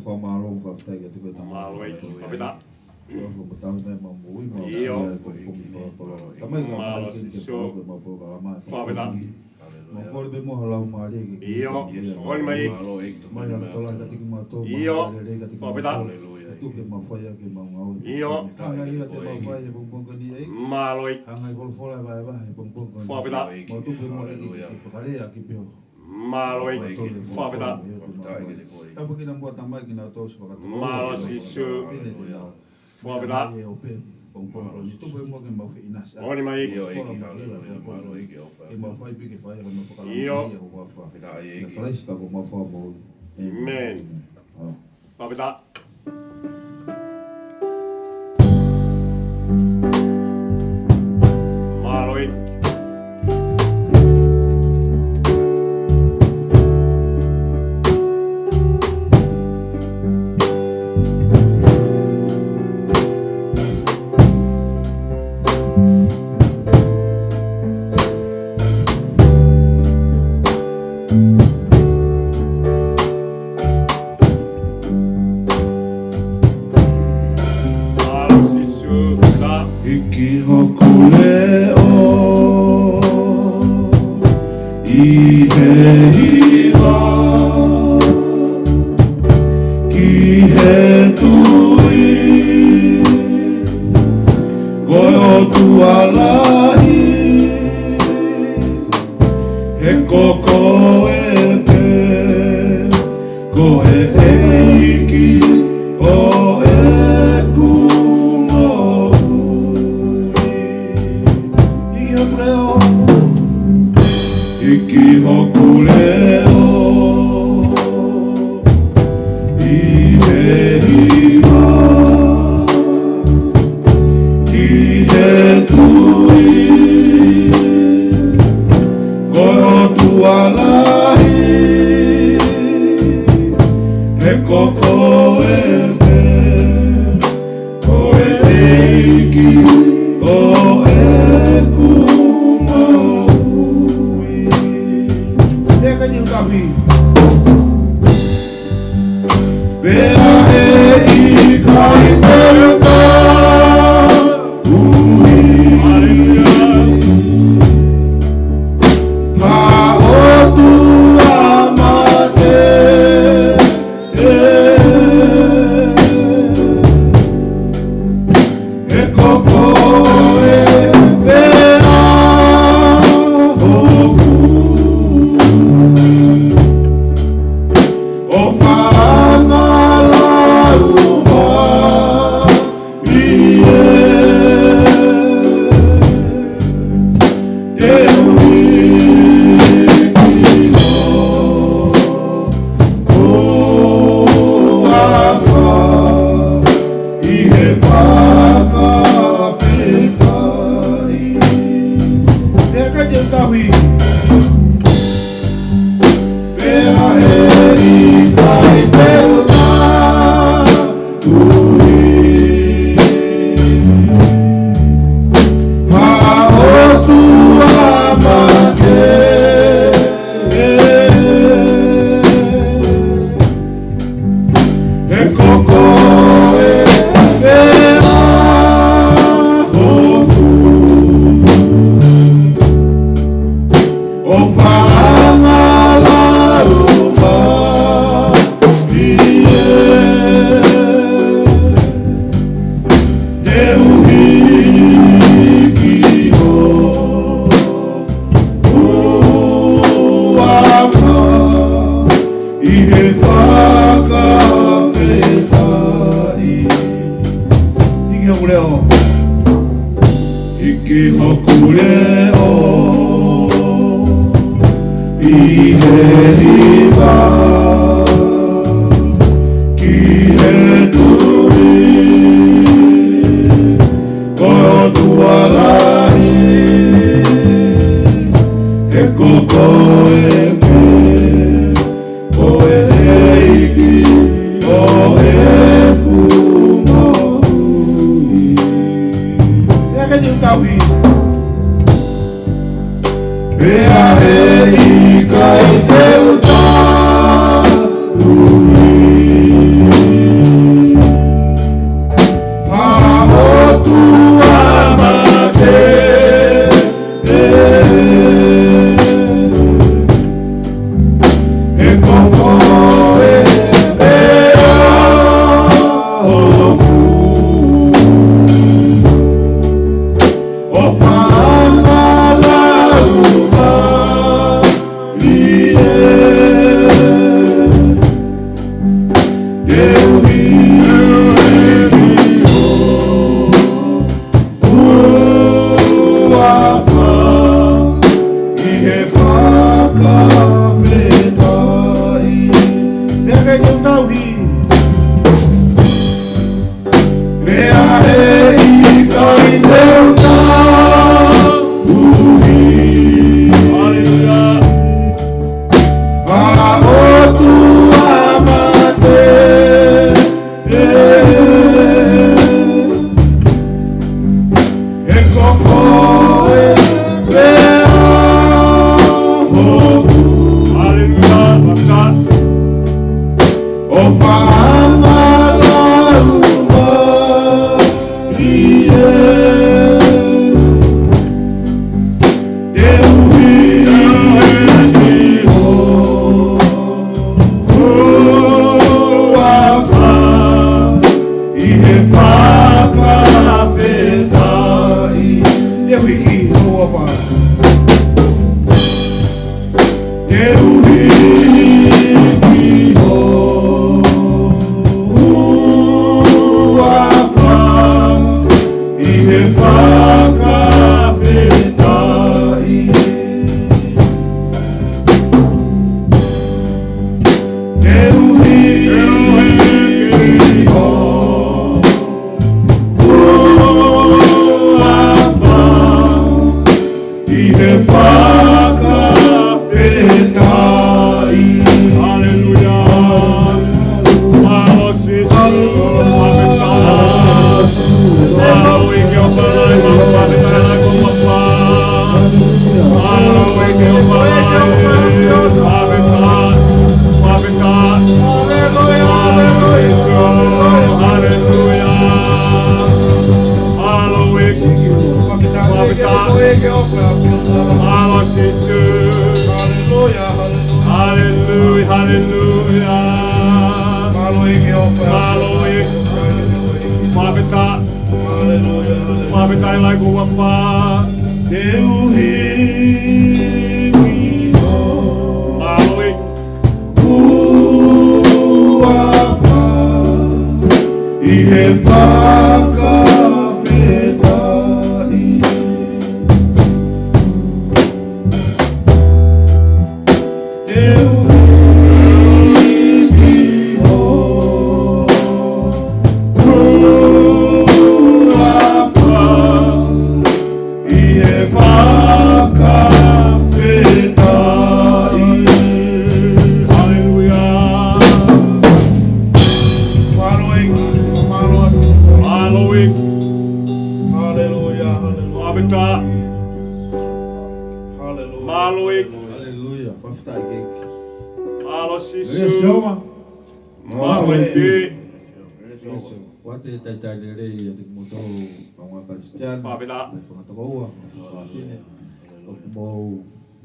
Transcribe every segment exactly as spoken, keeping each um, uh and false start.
Fakamālō, fakafetaʻi kiate koe Tamai. Mālō ʻEiki, fakafetaʻi. Ko e fakamatala mai ʻemau moʻui, mau ʻIo. Sio ai ko e poki fakakoloa. Tamai, ka Mālō mai ke ke Sīsū. Pau ke mau polokalama. Fakafetaʻi. Mau kole pē mo ha laumālie ke ke ʻIo. Sīsū. Mālō ʻEiki, mai ʻa e tala kiate kimautolu, ʻIo. Mai ʻa e lelei kiate kimautolu. Fakafetaʻi. Tuku ke mau fai ʻaki ʻemau ngāue. ʻIo. Hanga ia te mau fai he pongipongi ko eni ʻEiki. Mālō ʻEiki. Hanga ʻe he folofola ʻo vahevahe he pongipongi ko eni. Fakafetaʻi. Mau tuku pē mo e ʻEiki ke fakalea ʻaki pē ʻo Mālō ʻEiki. Fakafetaʻi. Tāpuekina muʻa Tamai kinautolu ʻoku fakatau. Mālō Sīsū. Pine te nau. Fakafetaʻi. Ē ʻo pē, pongipongi ni tupu e mua ke mau feʻinasi. Mālō mai. ʻIo ʻEiki, haleluia, mālō ʻEiki ʻofa. Ke mau fai pē ke fai ʻa e mau fakalama ʻIo. ʻIa ʻofa. Fakafetaʻi ʻEiki. ʻIa Kalaisi ka ko homau Fakamoʻui. ʻĒmeni. ʻĒmeni. Fakafetaʻi. Mālō ʻEiki. ʻIki hoku leʻo ʻi he hiva ki he tui, ko e ʻOtua lahi, he ko koe pē, ko e ʻEiki ʻo ʻeku moʻui. ʻIki hoku leʻo. ʻIki hoku leʻo. ʻI he hiva ki he tui, ko e ʻOtua lahi, he ko koe pē, ko e ʻEiki ʻo ʻeku moʻui. Pea ka ni ukapi. Pea ʻe ʻikai te u tauhi ha ʻotua mate. He ko koe pē ʻa hoku ʻofa angalaumālie. Te u hiki hoku ʻofa ʻi he fakafetaʻi. Pea ka te u tauhi. Pea ʻe ʻikai te u tauhi ha ʻotua mate. He ko koe pē ʻa hoku ʻofa angalaumālie. Te u hiki hoku ʻofa ʻi he fakafetaʻi. ʻIki hoku leʻo. ʻIki hoku leʻo ʻi he hiva ki he tui, ko e ʻOtua lahi, he ko koe pē, ko e ʻEiki ʻo ʻeku moʻui. Pea ka te u tauhi. Pea ʻe ʻikai te u tauhi Te u hiki ho huafa ʻi he fakafetaʻi. Te u hiki ho huafa ʻi he fakafetaʻi. Haleluia. Mālō Sīsū, fakafetaʻi. Mālō ʻEiki ʻo e ʻaho ni, fakafetaʻi ʻa e ʻOtua. Mālō ʻEiki ʻo e ʻaho ni, fakafetaʻi, fakafetaʻi. Mālō Sīsū, haleluia. Mālō ʻEiki. Fakafetaʻi. Mālō Sīsū. Haleluia, haleluia. Haleluia, haleluia. Mālō ʻEiki. Fakafetaʻi. Fakafetaʻi ʻa e ʻOtua. Te u hiki ho. Mālō ʻEiki. Huafa ʻi he fakafetaʻi. Te u hiki ho huafa ʻi he fakafetaʻi. Haleluia. Mālō ʻEiki. Mālō ʻEiki. Haleluia, haleluia. Fakafetaʻi. Haleluia. Mālō ʻEiki. Haleluia. Fakafetaʻi ʻEiki. Mālō Sīsū. Mālō ʻEiki. Ko e talitali lelei ʻiate kimoutolu kāinga Kalisitiane. Fakafetaʻi. Kae fanga tokoua. ʻOku mou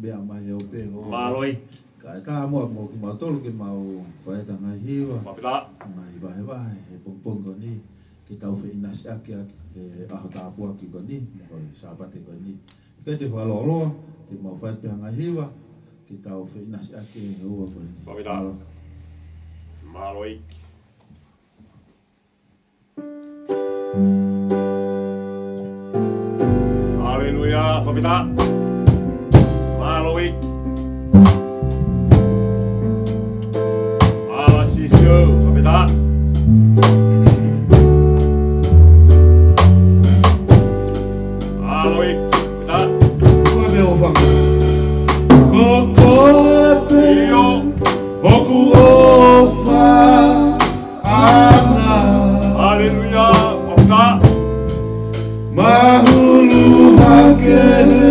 meʻa mai he ope ho. Mālō ʻEiki. Kae ʻatā muʻa mo kimautolu ke mau fai ʻetau ngaahi hiva. Fakafetaʻi. Ngaahi vahevahe he pongipongi ko eni. Ke tau feʻinasiʻaki ʻaki he ʻaho tāpuaki ko eni. Ko e Sāpate ko eni. Ke te fakalōloa, te mau fai pē ha ngaahi hiva, ke tau feʻinasiʻaki he houa ko eni. Fakafetaʻi. Mālō. Mālō ʻEiki. Haleluia, fakafetaʻi. Mālō ʻEiki. Mālō Sīsū, fakafetaʻi. Mālō ʻEiki, fakafetaʻi. Ko koe pē ʻofa. Ko koe pē ʻio. Hoku ʻofaʻanga. Haleluia, fakafetaʻi. Mahulu hake he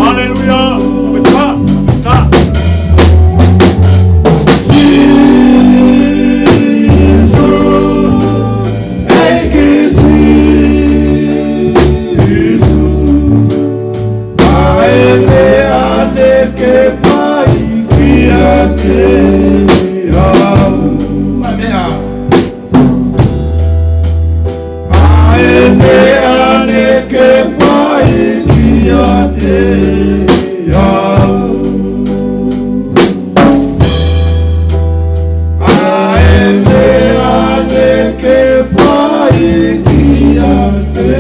Haleluia. Fakafetaʻi. ʻEiki Sīsū, ʻa e meʻa naʻá ke fai kiate au. ʻA e meʻa, ʻa e meʻa naʻá ke fai kiate au. ʻA e meʻa naʻá ke fai kiate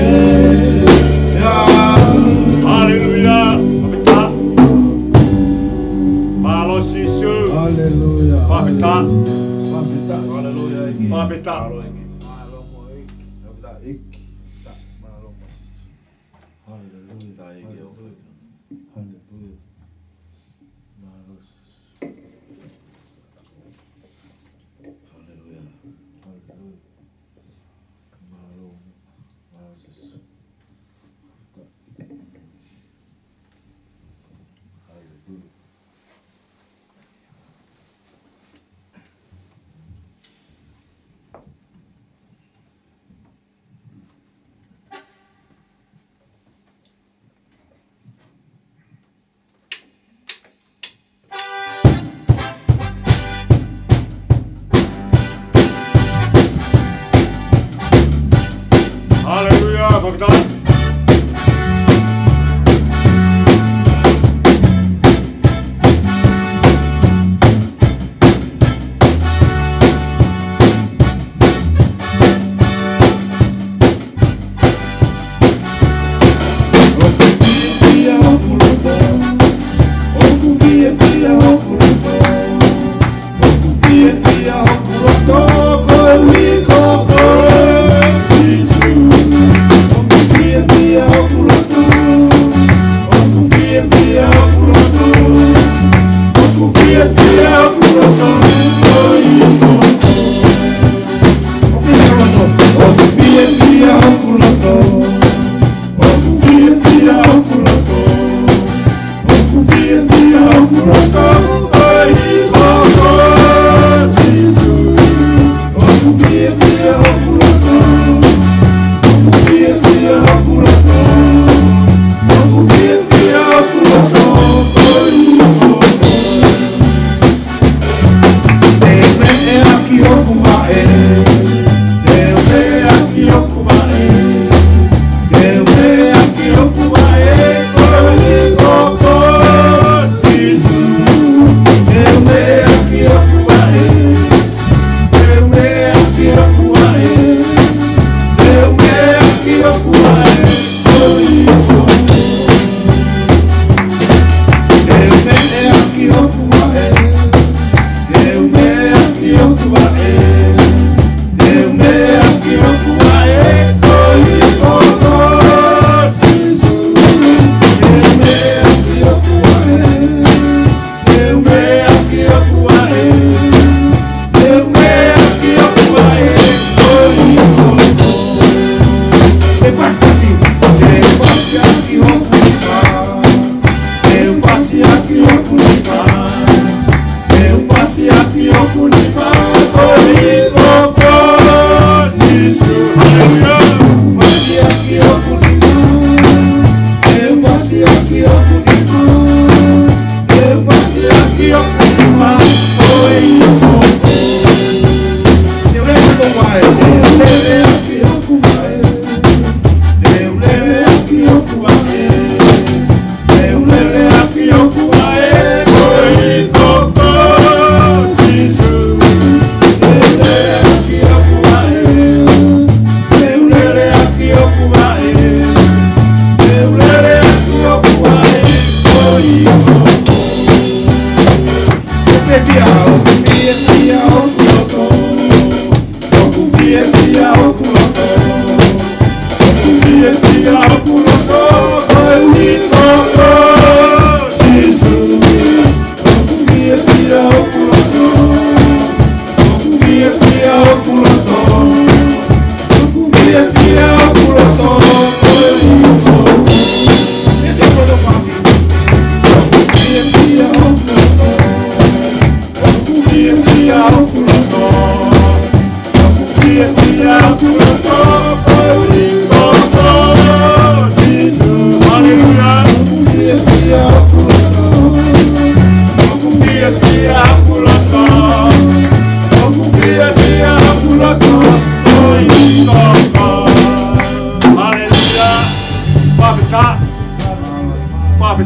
au. Haleluia. Fakafetaʻi. Mālō Sīsū. Haleluia. Fakafetaʻi. Fakafetaʻi. Haleluia, ʻEiki. Fakafetaʻi. Mālō ʻEiki. Mālō mo ʻEiki. Fakafetaʻi ʻEiki. Mālō mo Sīsū. Haleluia. Fakafetaʻi ʻEiki. Haleluia. Haleluia. Mālō Sīsū. Haleluia. Haleluia. Mālō. Mālō Sīsū. Haleluia. Haleluia, fakafetaʻi. ʻOku fiefia hoku loto, ʻoku fiefia hoku loto, ʻoku fiefia hoku loto koeʻuhi ko koe Sīsū. ʻOku fiefia hoku loto, ʻoku fiefia hoku loto, ʻoku fiefia hoku loto koeʻuhi ko koe. ʻOku fiefia hoku loto, ʻoku fiefia hoku loto, ʻoku fiefia hoku loto, ʻoku fiefia hoku loto koeʻuhi ko koe Sīsū. ʻOku fiefia hoku loto, ʻoku fiefia hoku loto, ʻoku fiefia hoku loto koeʻuhi ko koe. Te u meʻa ki hoku vaʻe, te u meʻa ki hoku vaʻe, te u meʻa ki hoku vaʻe koeʻuhi ko koe Sīsū. Te u meʻa ki hoku vaʻe, te u meʻa ki hoku vaʻe, te u meʻa ki hoku vaʻe.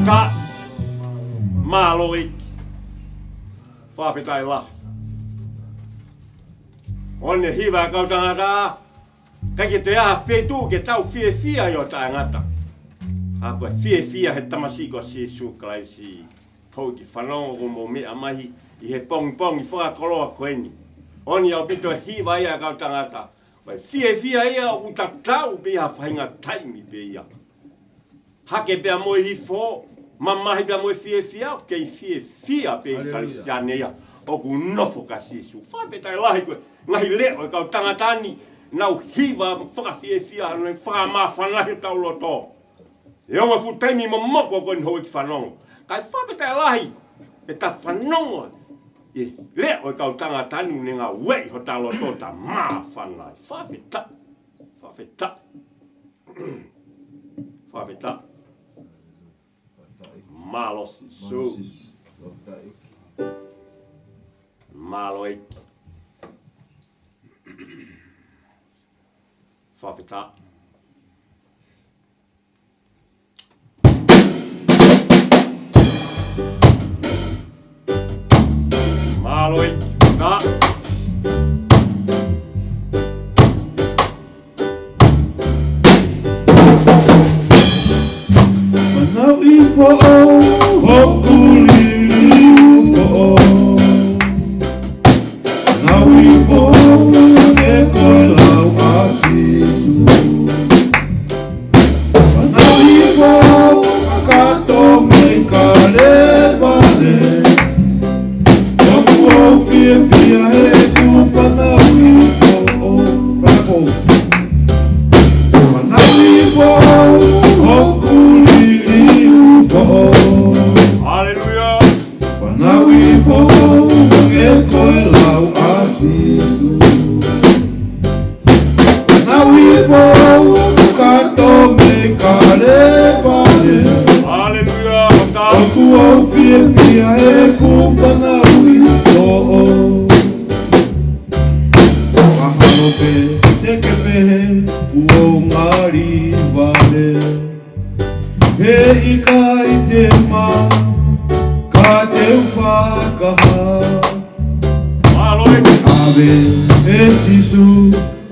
Ka, mālō ʻEiki. Fakafetaʻi lahi. ʻOku ne hiva e kau tangata, ʻikai ke toe ʻi ai ha feituʻu ke tau fiefia ai ʻo taʻengata. Ka ko e fiefia he tamasiʻi ko Sīsū Kalaisi. Houʻeiki fanongo, ʻoku mou meʻa mai ʻi he pongipongi fakakoloa ko eni. ʻOku ne ʻaupito e hiva ia e kau tangata. Ko e fiefia ia ʻoku tatau pē ha faʻahinga taimi pē ia. Hake pea mo e hifo, mamahi pea mo e fiefia, ʻoku kei fiefia pē ʻi Haleluia. Kalisitiane ia ʻoku nofo kia Sīsū. Fakafetaʻi lahi ko e ngaahi leʻo e kau tangata ni, nau hiva fakafiefia, nau fakamāfana hotau loto. ʻI he ongo fuʻu taimi momoko ko eni, houʻeiki fanongo. Kae fakafetaʻi lahi, ʻe ta fanongo ʻi he leʻo e kau tangata ni, ne ngāueʻi hotau loto, ta māfana. Fakafetaʻi, fakafetaʻi. Fakafetaʻi. Mālō Sīsū. Mālō ʻEiki. Fakafetaʻi. Mālō ʻEiki. Ka. Fanauʻi foʻou hoku liliu foʻou. Fanauʻi foʻou hangē ko e lau ʻa Sīsū. Fanauʻi foʻou kakato mei Kalevale. ʻOku ou fiefia he kuo u fanauʻi foʻou. Fanauʻi foʻou. Fanauʻi foʻou hoku liliu foʻou. Haleluia. Fanauʻi foʻou hangē ko e lau ʻa Sīsū. Fanauʻi foʻou kakato mei Kalevale. Haleluia. ʻOku ou fiefia he kuo u fanauʻi foʻou. Mahalo pē te ke pehē kuo u ngali vale. He ʻikai te ma ka te u fakahā. Mālō ʻEiki. ʻAve ʻe Sīsū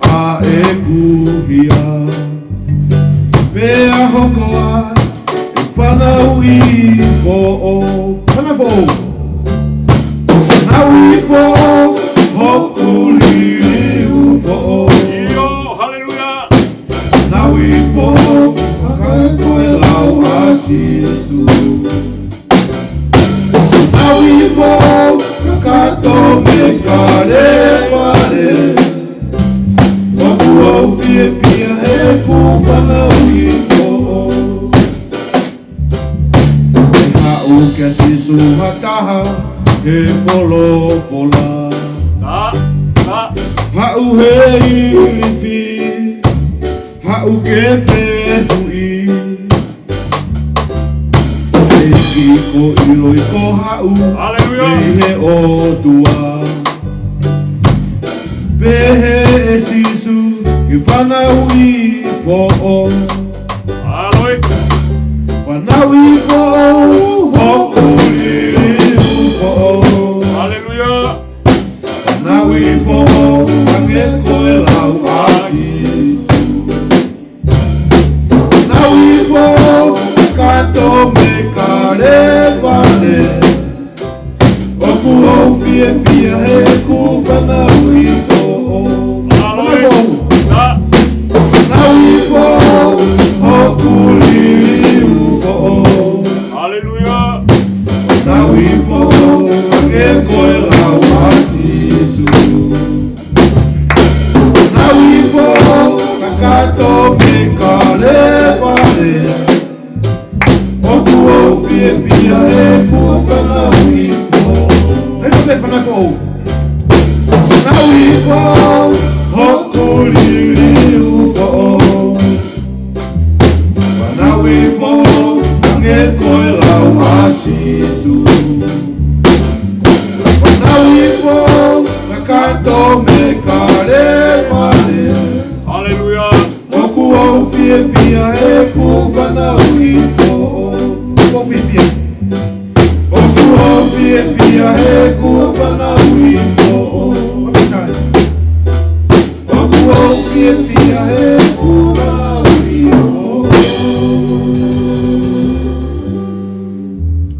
ʻa ʻeku hia. Pea hoko ai e fanauʻi foʻou. Fanauʻi foʻou. Fanauʻi foʻou hoku liliu foʻou. ʻIo, haleluia. Fanauʻi foʻou hangē ko e lau ʻa Sīsū. Fanauʻi foʻou kakato mei Kalevale. ʻOku ou fiefia he kuo u fanauʻi foʻou. ʻE haʻu kia Sīsū ha taha he folofola. Ka, ka. Haʻu he ilifi, haʻu ke fehuʻi. ʻEiki, ko e ʻiloʻi ko haʻu, haleluia, mei he ʻOtua. Pehē ʻe Sīsū ke fanauʻi foʻou. Haleluia. Fanauʻi foʻou hoku liliu foʻou. Haleluia. Fanauʻi foʻou hangē ko e lau ʻa Sīsū. Fanauʻi foʻou kakato mei Kalevale. ʻOku ou fiefia he kuo u fanauʻi foʻou. Haleluia. Fanauʻi foʻou hoku liliu foʻou. Haleluia. Fanauʻi foʻou hangē ko e lau ʻa Sīsū. Fanauʻi foʻou kakato mei Kalevale. ʻOku ou fiefia he kuo u fanauʻi foʻou. Hei, ko e fanauʻi foʻou. Fanauʻi foʻou hoku liliu foʻou. Fanauʻi foʻou hangē ko e lau ʻa Sīsū. Fanauʻi foʻou kakato mei Kalevale. Haleluia. ʻOku ou fiefia he kuo u fanauʻi foʻou. ʻOku ou fiefia. ʻOku ou fiefia he kuo fanauʻi moʻo. One more time. ʻOku ou fiefia he kuo fanauʻi moʻo.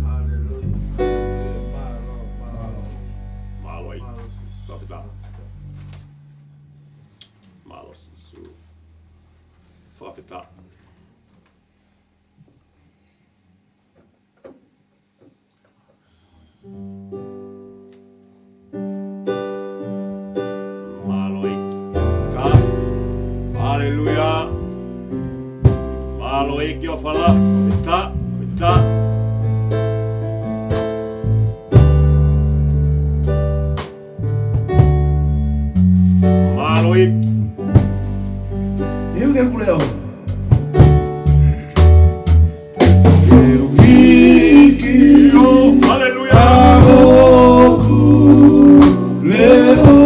Hallelujah. Mālō ʻEiki. Fakafetaʻi. Mālō Sīsū. Fakafetaʻi. Mālō ʻEiki. Ka. Haleluia. Mālō ʻEiki ʻofa lahi. Fakafetaʻi. Fakafetaʻi. Mālō ʻEiki. Iu ke kuleo. Iu hiki. Iu, haleluia. ʻA hoku leʻo.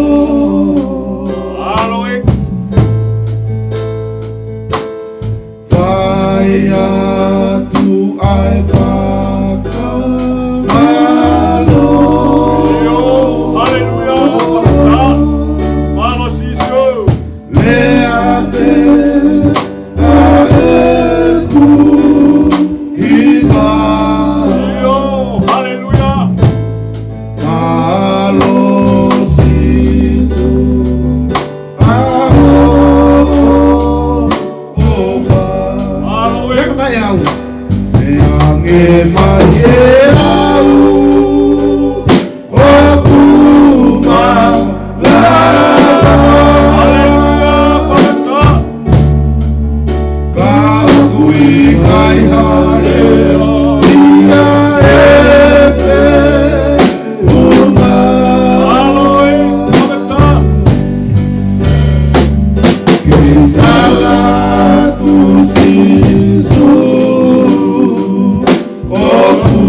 Mālō ʻEiki. Fai atu ʻa e fakamālō. ʻIo, haleluia. Mālō Sīsū. Lea pē ʻa ʻeku hiva. ʻIo, haleluia. Mālō Sīsū. ʻA hoʻo ʻofa. Haleluia. Heka mai au. Meʻa ange mai ʻe au ʻoku malava. Haleluia. Ka ʻoku ʻikai hale ia e feʻunga. Haleluia. Ke tala atu Sīsū ʻoku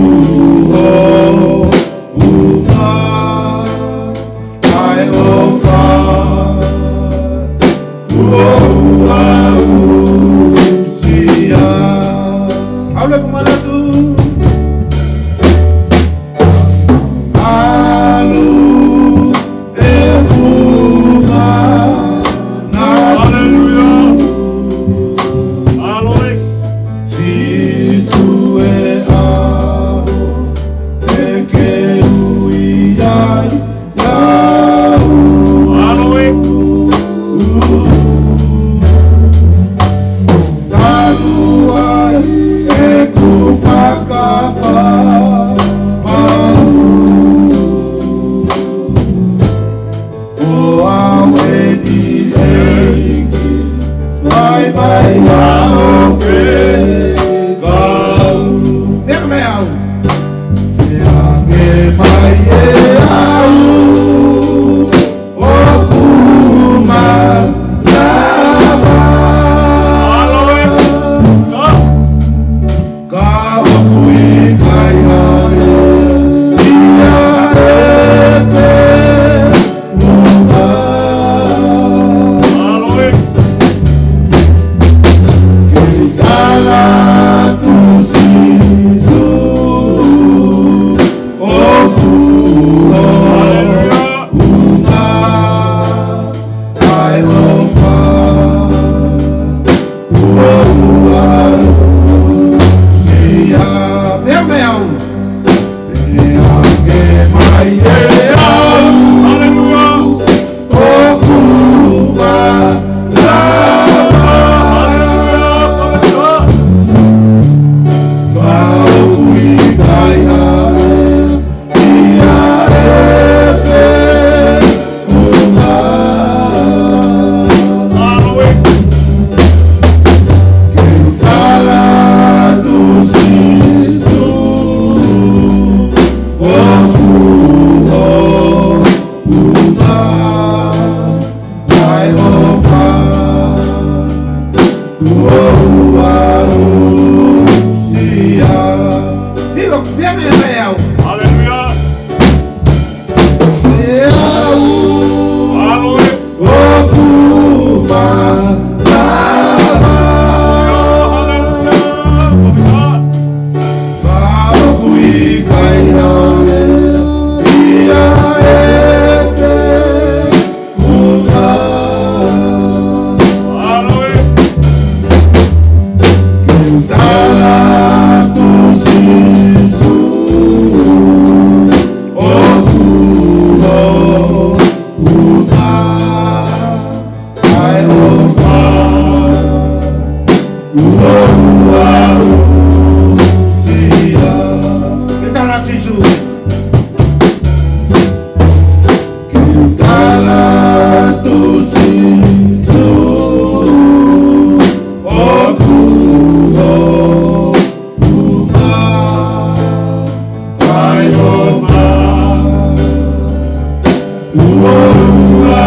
ʻo uma ʻa e ʻofa kuo u aʻusia. ʻAlu e ku manatu. ʻAlu e ku manatu. Haleluia. Mālō ʻEiki. Sīsū e ʻaho ʻe ke ui ai au. Mālō ʻEiki. Talu ai ʻeku fakapapau. ʻO au eni ʻEiki, mai mai ʻa hoʻo fekau. Meʻa mai au. Meʻa mai ʻe au ʻoku malava. Ka ʻoku ʻikai hale ia e feʻunga. Ke tala atu Sīsū ʻoku ʻo uma ʻa e ʻofa kuo u aʻusia. Meʻa mai au. Meʻa ange mai ʻe au. Haleluia. ʻOku malava. Haleluia. Ka ʻoku ʻikai hale ia e feʻunga. Ke u tala atu Sīsū ʻoku ʻo uma ʻa e ʻofa kuo u aʻusia. Viva, viva, viva, viva. Haleluia. Haleluia. ʻOku malava. Haleluia. Ka Ke tala Sīsū. Ke tala atu Sīsū. ʻOku ʻo uka. Ai ʻo fa. Ua ua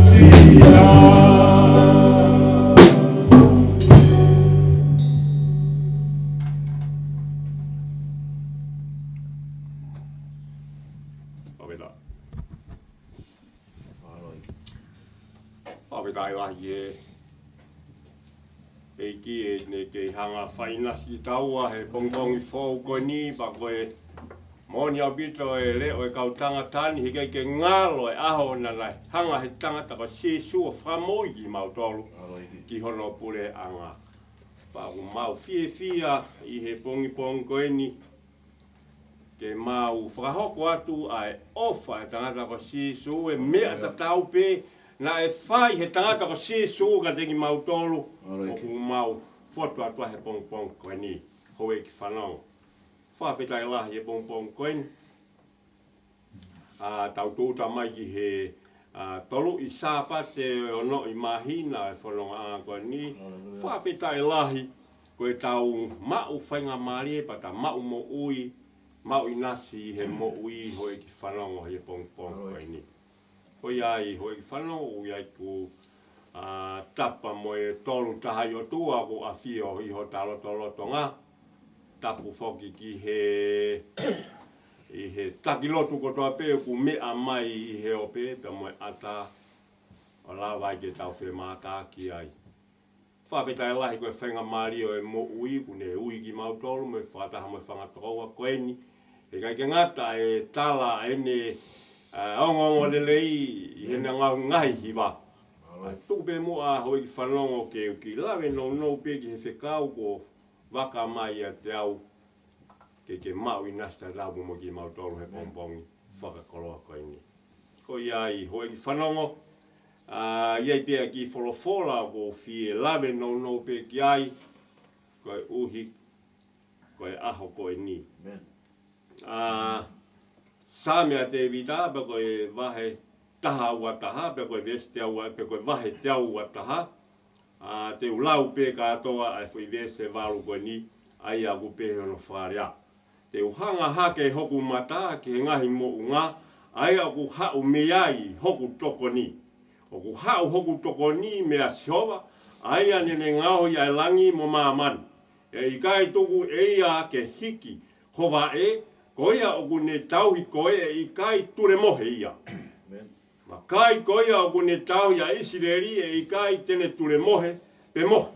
sia. Pavela. Pavela ʻi lahi e. ʻEiki ʻe ne kei hanga faina si taua he pongipongi foʻou ko eni, pea ko e moʻoni ʻaupito e leʻo e kau tangata ni, he ʻikai ke ngalo e ʻaho naʻa na hanga he tangata ko Sīsū ʻo fakamoʻui kimautolu ki hono puleʻanga. Pea ʻoku mau fiefia ʻi he pongipongi ko eni, ke mau fakahoko atu ʻa e ʻofa e tangata ko Sīsū, e meʻa tatau pē naʻe fai he tangata ko Sīsū kiate kimautolu, ʻoku mau fotu atu ʻa he pongipongi ko eni, houʻeiki fanongo. Fakafetaʻi lahi he pongipongi ko eni. ʻA, tau tūʻuta mai ki he, ʻa, tolu ʻi Sāpate ʻo e ono ʻi māhina e fononga ko eni. Fakafetaʻi lahi, ko e tau maʻu faingamālie pea ta maʻu moʻui, maʻu ʻinasi he moʻui houʻeiki fanongo he pongipongi ko eni. Ko ia ai houʻeiki fanongo, ʻoku ʻi ai ʻeku, ʻa, tapa mo e tolu taha ʻi ʻOtua ʻoku ʻafio ʻi hota lotolotonga. Tapu foki ki he, ʻi he taki lotu kotoa pē ʻoku meʻa mai ʻi he ope, pea mo e ʻata ʻo lava ai ke tau femātaaki ai. Fakafetaʻi lahi ko e faingamālie ʻo e moʻui, kuo ne ui kimautolu mo e fakataha mo e fanga tokoua ko eni. He ʻikai ke ngata e tala ʻene, ʻa, ongoongolelei ʻi heʻene ngaahi, ngaahi hiva. Tuku pē muʻa houʻeiki fanongo ke u kiʻi lave nounou pē ki he fekau kuo vaka mai ʻiate au ke, ke maʻu ʻinasi tatau mo kimautolu he pongipongi fakakoloa ko eni. Ko ia ai houʻeiki fanongo, ʻa, ʻi ai pē ʻa e kiʻi folofola ʻoku ou fie lave nounou pē ki ai, koeʻuhi ko e ʻaho ko eni. ʻA, Saame ʻa Tēvita, pea ko e vahe taha ua taha, pea ko e veesi teau ua, pea ko e vahe teau ua taha. ʻA, te u lau pē kātoa ʻa e foʻi veesi ʻe valu ko eni, ʻa ia ʻoku pehē hono fakalea. Te u hanga hake hoku mata ki he ngaahi moʻunga, ʻa ia ʻoku haʻu mei ai hoku tokoni. ʻOku haʻu hoku tokoni meia Sihova, ʻa ia naʻa ne ngaohi ʻa e langi mo māmani. ʻE ʻikai tuku ʻe ia ke hiki ho vaʻe, ko ia ʻoku ne tauhi koe ʻe ʻikai tulemohe ia. Vakai ko ia ʻoku ne tauhi ʻa ʻIsileli ʻe ʻikai te ne tulemohe pe mohe.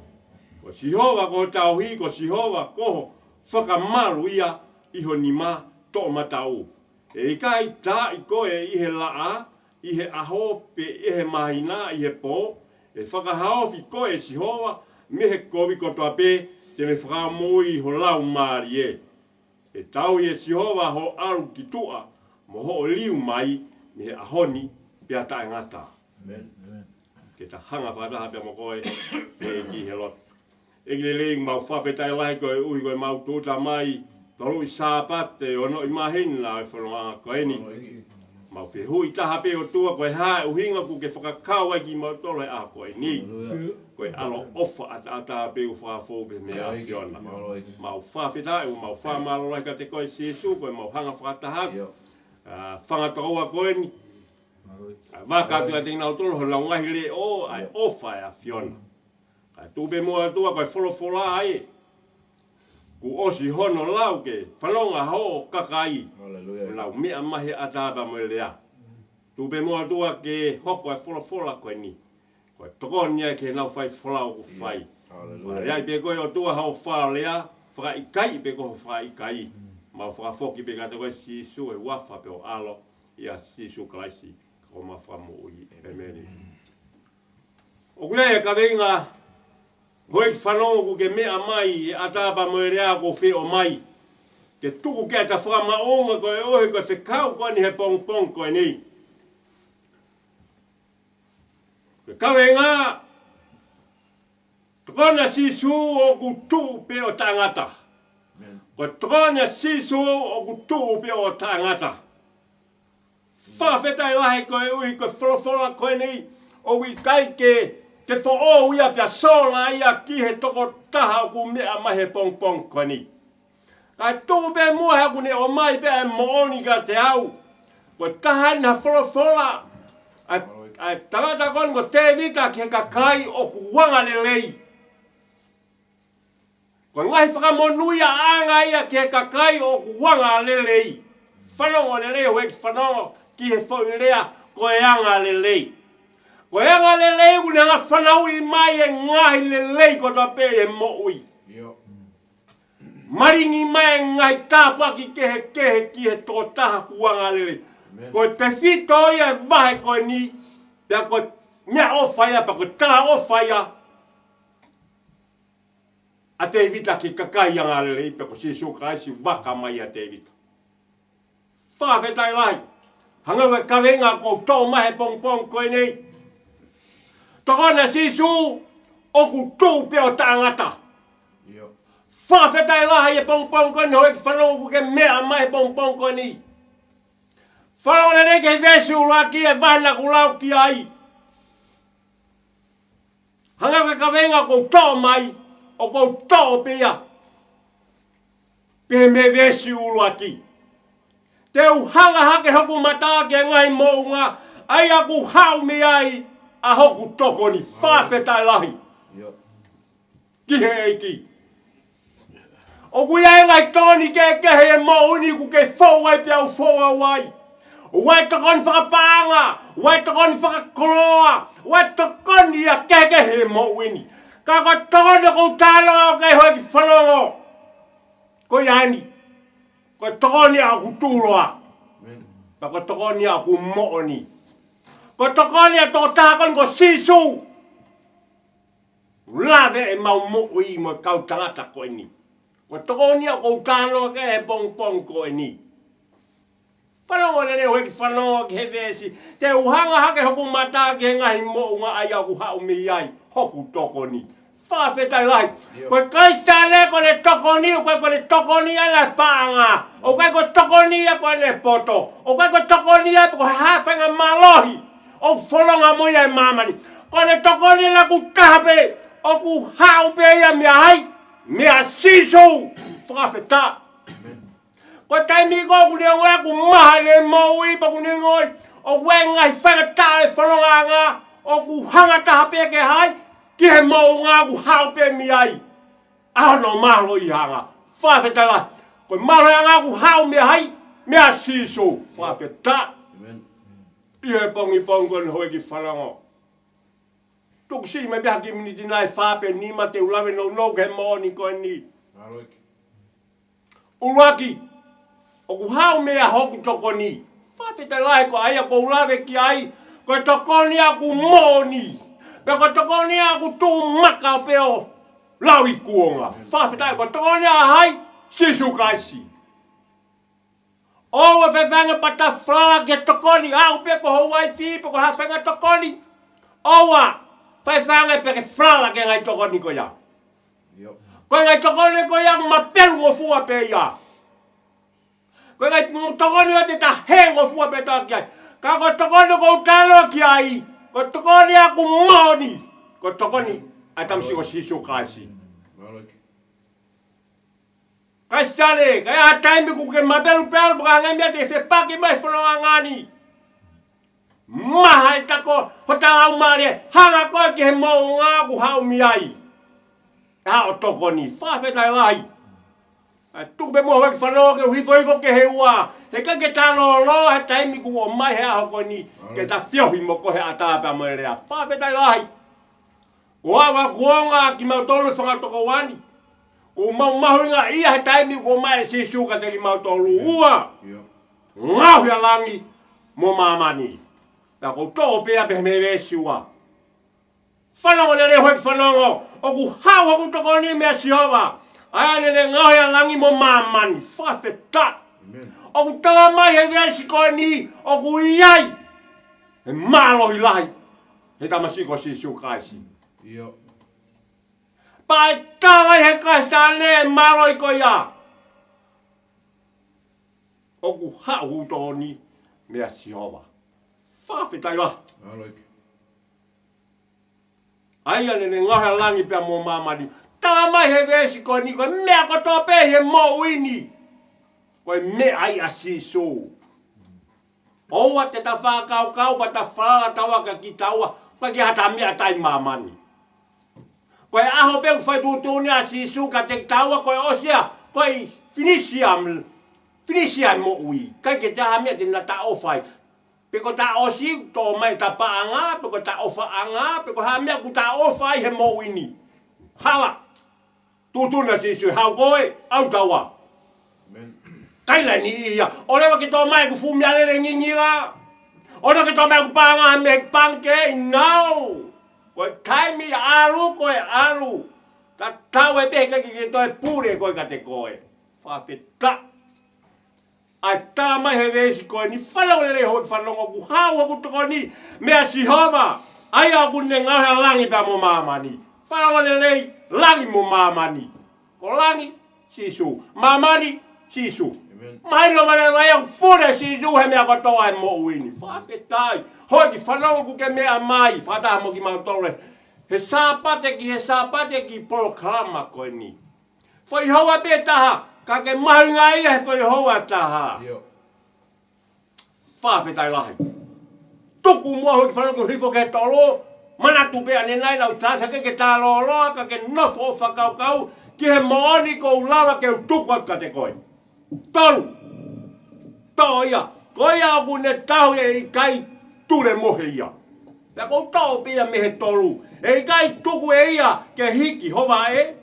Ko Sihova ko ho tauhi, ko Sihova ko ho fakamalu ia ʻi ho nima toʻomataʻu. ʻE ʻikai taaʻi koe ʻi he laʻā, ʻi he ʻaho pe ʻi he māhina, ʻi he pō, ʻe fakahaofi koe ʻe Sihova mei he kovi kotoa pē, te ne fakamoʻui ho laumālie. ʻE tauhi ʻe Sihova hoʻo ʻalu ki tuʻa, mo hoʻo liu mai, mei he ʻaho ni pea taʻengata. Ke ta hanga fakataha pea mo koe, ʻEiki he lotu. ʻEiki lelei, mau fakafetaʻi lahi koeʻuhi ko e mau tūʻuta mai, tolu ʻi Sāpate ʻo e ono ʻi māhina ʻo e fononga ko eni. Mau fehuʻi taha pē ʻOtua, ko e hā e ʻuhinga ʻoku ke fakakau ai kimautolu he ʻaho ko eni. Ko e ʻaloʻofa ʻataʻatā pē ʻoku fakafou pē mei he ʻAfiona. Mau fakafetaʻi, mau fakamālō lahi kiate koe Sīsū, ko e mau hanga fakataha. ʻA, fanga tokoua ko eni. ʻA, vaka atu kiate kinautolu honau ngaahi leʻo, ʻa e ʻofa ʻa e ʻAfiona. Kae tuku pē muʻa ʻOtua ko e folofola ē kuo ʻosi hono lau ke fanongo hoʻo kakai. Haleluia. Kuo nau meʻa mai he ʻatā pea mo e lea. Tuku pē muʻa ʻOtua ke hoko e folofola ko eni ko e tokoni ia ke nau fai folau ʻoku fai. Haleluia. Fai ai pē koe ʻOtua hoʻo fakalea, fakaʻikaiʻi pē koe hoʻo fakaʻikaiʻi. Mau fakafoki pē kiate koe Sīsū he huafa pē ho ʻAlo, ʻia Sīsū Kalaisi, ko homau Fakamoʻui. ʻĒmeni. ʻOku ʻi ai e kaveinga, houʻeiki fanongo, ʻoku ke meʻa mai he ʻatā pea mo e lea kuo u feʻao mai. Ke tuku ke ta fakamaʻunga koeʻuhi ko e fekau ko eni he pongipongi ko eni. Ko e kaveinga, Tokoni ʻa Sīsū ʻoku tuʻu pē ʻo taʻengata. Ko e tokoni ʻa Sīsū ʻoku tuʻu pē ʻo taʻengata. Fakafetaʻi lahi koeʻuhi ko e folofola ko eni ʻoku ʻikai ke, ke foʻou ia pea sola ia ki he tokotaha ʻoku meʻa mai he pongipongi ko eni. Kae tuku pē muʻa he ʻoku ne ʻomai pē ʻa e moʻoni kiate au. Ko e taha eni ha folofola ʻa, ʻa e tangata ko eni ko Tēvita ki he kakai ʻoku angalelei. Ko e ngaahi fakamonūʻiaʻanga ia ki he kakai ʻoku angalelei. Fanongo lelei houʻeiki fanongo ki he foʻi lea ko e angalelei. Ko e angalelei ʻoku ne hanga fanauʻi mai e ngaahi lelei kotoa pē ʻi he moʻui. Malingi mai e ngaahi tāpuaki kehekehe ki he tokotaha ʻoku angalelei. Ko e tefito ia e vahe ko eni, pea ko e meʻaʻofa ia, pea ko e talaʻofa ia ʻa Tēvita ki he kakai angalelei, pea ko Sīsū Kalaisi vaka mai ʻia Tēvita. Fakafetaʻi lahi. Hangē ko e kaveinga ʻoku ou toʻo mai he pongipongi ko eni. Tokoni ʻa Sīsū ʻoku tuʻu pē ʻo taʻengata. Fakafetaʻi lahi he pongipongi ko eni houʻeiki fanongo ʻoku ke meʻa mai he pongipongi ko eni. Fanongo lelei ki he veesi ʻuluaki e vahe naʻa ku lau ki ai. Hangē ko e kaveinga ʻoku ou toʻo mai, ʻoku ou toʻo pē ia. Pehē mei he veesi ʻuluaki. Te u hanga hake hoku mata ki he ngaahi moʻunga, ʻa ia ʻoku haʻu mei ai ʻa hoku tokoni. Fakafetaʻi lahi ki he ʻEiki. ʻOku ʻi ai e ngaahi tokoni kehekehe he moʻui ni ʻoku ke fou ai pea u fou au ai. ʻOku ʻi ai e tokoni fakapaʻanga, ʻoku ʻi ai e tokoni fakakoloa, ʻoku ʻi ai e tokoni ia kehekehe he moʻui ni. Ka ko e tokoni ʻoku ou talanoa ki ai houʻeiki fanongo, ko ia eni. Ko e tokoni ia ʻoku tuʻuloa. Pea ko e tokoni ia ʻoku moʻoni. Ko e tokoni ia ʻa e tokotaha ko eni ko Sīsū. Lave ʻemau moʻui mo e kau tangata ko eni. Ko e tokoni ia ʻoku ou talanoa ki ai he pongipongi ko eni. Fanongo lelei houʻeiki fanongo ki he veesi. Te u hanga hake hoku mata ki he ngaahi moʻunga, ʻa ia ʻoku haʻu mei ai hoku tokoni. Fakafetaʻi lahi. Ko e Kalisitiane ko ʻene tokoni, ʻoku ʻikai ko ʻene tokoni ia ʻa e paʻanga. ʻOku ʻikai ko e tokoni ia ko ʻene poto. ʻOku ʻikai ko e tokoni ia pe ko e hā e faʻahinga mālohi ʻoku fononga mo ia ʻi māmani. Ko ʻene tokoni ʻena ʻoku taha pē, ʻoku haʻu pē ia meia hai? Meia Sīsū. Fakafetaʻi. Ko e taimi ko ē ʻoku ne ongoʻi ʻoku maha ʻene moʻui, pea ʻoku ne ongoʻi ʻoku ʻi ai e ngaahi faingataʻa ʻi he fonongaʻanga, ʻoku hanga taha pē ki hai? Ki he moʻunga ʻoku haʻu pē mei ai ʻa hono mālohiʻanga. Fakafetaʻi lahi. Ko e mālohiʻanga ʻoku haʻu meia hai? Meia Sīsū. Fakafetaʻi. ʻI he pongipongi ko eni houʻeiki fanongo, tuku siʻi mai pē ha kiʻi miniti ʻe fā pe nima te u lave nounou ki he moʻoni ko eni. ʻUluaki, ʻoku haʻu meia hoku tokoni. Fakafetaʻi lahi, ko ia ʻoku ou lave ki ai, ko e tokoni ia ʻoku moʻoni. Pea ko e tokoni ia ʻoku tuʻu maka pē ʻo lauikuonga. Fakafetaʻi, ko e tokoni ia ʻa hai? Sīsū Kalaisi. ʻOua ʻe faifai ange pea ta falala ki he tokoni, aʻu pē ko ho uaifi pe ko ha faʻahinga tokoni. ʻOua ʻe faifai ange pea ke falala ki he ngaahi tokoni ko ia. Ko e ngaahi tokoni ko ia ʻoku mapelu ngofua pē ia. Ko e ngaahi tokoni ʻoku te ta hē ngofua pē toa ki ai. Ka ko e tokoni ʻoku ou talanoa ki ai, ko e tokoni ia ʻoku moʻoni. Ko e tokoni ʻa e tamasiʻi ko Sīsū Kalaisi. Kalisitiane, ka ʻi ai ha taimi ʻoku ke mapelu pē ʻalu pea ka hangē meʻa te fepaki mai fonongaʻanga ni. Maha e tako hota laumālie, hanga koe ki he moʻunga ʻoku haʻu mei ai ʻa hoʻo tokoni. Fakafetaʻi lahi. ʻA, tuku pē muʻa houʻeiki fanongo ke u hifohifo ki he ua. He ʻikai ke ta lōloa he taimi kuo ʻomai he ʻaho ko eni ke ta feohi mo koe he ʻatā pea mo e lea. Fakafetaʻi lahi. Ko au ʻoku ongoʻi kimautolu fanga tokoua ni, ʻoku mau mahuʻingaʻia he taimi kuo ʻomai ʻe Sīsū kiate kimautolu. Ua, ngaohi ʻa langi mo māmani. Pea ʻoku ou toʻo pē ia pē mei he veesi ua. Fanongo lelei houʻeiki fanongo, ʻoku haʻu hoku tokoni meia Sihova, ʻa ia naʻa ne ngaohi ʻa langi mo māmani. Fakafetaʻi. ʻOku tala mai he veesi ko eni, ʻoku ʻi ai e mālohi lahi he tamasiʻi ko Sīsū Kalaisi. ʻIo. Pea ʻe tala ʻe he Kalisitiane mālohi ko ia, ʻoku haʻu hoku tokoni meia Sihova. Fakafetaʻi lahi. Mālō. ʻA ia naʻa ne ngaohi ʻa langi pea mo māmani. Tala mai he veesi ko eni ko e meʻa kotoa pē he moʻui ni, ko e meʻa ia ʻa Sīsū. ʻOua te ta fakakaukau pea ta falala taua kiate kitaua, ʻikai ke ʻi ai ha meʻa ʻa e māmani. Ko e ʻaho pē ʻoku fai tuʻutuʻuni ʻa Sīsū kiate kitaua, ko e ʻosi ia, ko e finisia, finisia moʻui. ʻIkai ke ʻi ai ha meʻa te na taʻofi ai. Pe ko e taʻosi, toʻo mai ʻeta paʻanga, pe ko e taʻofaʻanga, pe ko ha meʻa ʻoku taʻofi ai he moʻui ni. Hala. Tuʻutuʻuni ʻa Sīsū, haʻu koe, haʻu taua. ʻĒmeni. ʻIkai leva ni ia. ʻOua leva ke toʻo mai ʻeku fuʻu meʻalele ngingila. ʻOua leva ke toʻo mai ʻeku paʻanga mei pangikē, no. Ko e taimi ʻalu, ko e ʻalu. Tatau ai pē he ʻikai ke toe pule koe kiate koe. Fakafetaʻi. ʻA e tala mai he veesi ko eni, fanongo lelei hoʻo fanongo, ʻoku haʻu hoku tokoni meia Sihova, ʻa ia ʻoku ne ngaohi ʻa langi pea mo māmani. Fanongo lelei, langi mo māmani. Ko langi, Sīsū. Māmani, Sīsū. ʻĒmeni. Mahino mai leva ia ʻoku pule ʻa Sīsū he meʻa kotoa he moʻui ni. Fakafetaʻi. Hoʻo kiʻi fanongo ʻoku ke meʻa mai, fakataha mo kimautolu he Sāpate ki he Sāpate ki he polokalama ko eni. Foʻi houa pē taha, ka ke mahuʻingaʻia he foʻi houa taha. ʻIo. Fakafetaʻi lahi. Tuku muʻa hoʻo kiʻi fanongo ke hifo ki he tolo, manatu pē ʻanenai lau tasa ke ke taloloa, ka ke nofo ʻo fakakaukau ki he moʻoni ʻoku ou lava ke u tuku atu kiate koe. Tolu. Toʻo ia. Ko ia ʻoku ne tauhi ʻe ʻikai tulemohe ia. Pea ʻoku ou toʻo pē ia mei he tolu. ʻE ʻikai tuku ʻe ia ke hiki ho vaʻe.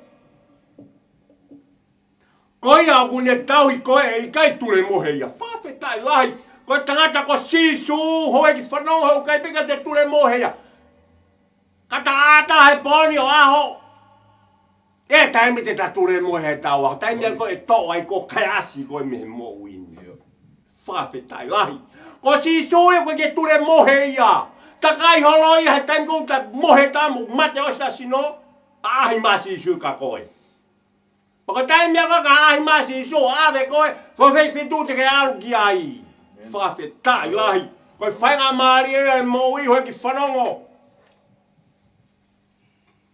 Ko ia ʻoku ne tauhi koe ʻe ʻikai tulemohe ia. Fakafetaʻi lahi. Ko e tangata ko Sīsū, hoʻo kiʻi fanongo, ʻoku ʻikai pē ke te tulemohe ia. Ka ta ʻatā he pō ni ʻo ʻaho, ʻe taimi te ta tulemohe he tau ʻaho. Taimi ia ko ē ʻe toʻo ai koe kae ʻasi koe mei he moʻui ni. ʻIo. Fakafetaʻi lahi. Ko Sīsū ia ʻoku ʻikai ke tulemohe ia. Takai holo ia he taimi ko ē ʻoku ta mohe ta mo mate ʻosi ʻa sino, ʻaʻahi mai ʻa Sīsū kia koe. Pea ko e taimi ia ka ʻaʻahi mai ʻa Sīsū, ʻave koe, ko fē feituʻu te ke ʻalu ki ai. ʻĒmeni. Fakafetaʻi lahi. Ko e faingamālie ia ʻo e moʻui hoʻo kiʻi fanongo.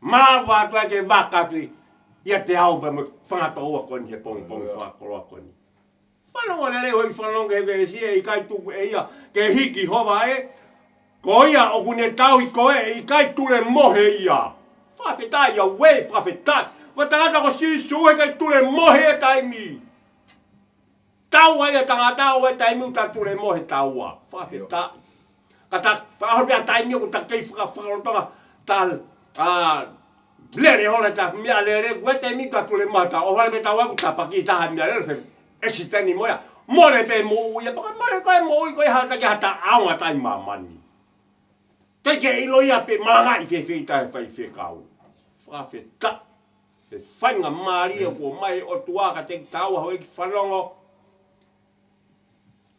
Mālō atu ai ke vaka atu ʻiate au pea mo e fanga tokoua ko eni he pongipongi fakakoloa ko eni. Fanongo lelei hoʻo kiʻi fanongo ki he veesi, ʻe ʻikai tuku ʻe ia ke hiki ho vaʻe. Ko ia ʻoku ne tauhi koe ʻe ʻikai tulemohe ia. Fakafetaʻi ia ue, fakafetaʻi. Ko e tangata ko Sīsū ʻe ʻikai tulemohe he taimi. Taua ia tangata ʻo e taimi ʻoku ta tulemohe taua. Fakafetaʻi. Ka ta faʻaho pea taimi ʻoku ta kei faka-, fakalotolahi ta, ʻa, lele holo ta meʻalele, ko e taimi ʻoku ta tulemohe ta, ʻohovale pē taua ʻoku ta paki taha meʻalele, ʻekisiteni mo ia. Mole pē moʻui ia, pea ka mole ko e moʻui ko e hā ta ke hata aonga taʻe māmani. Te ke ʻilo ia pe malangaʻi fēfē ʻi taʻe faifekau. Fakafetaʻi. He faingamālie kuo ʻomai ʻe he ʻOtua kiate kitaua hoʻo kiʻi fanongo.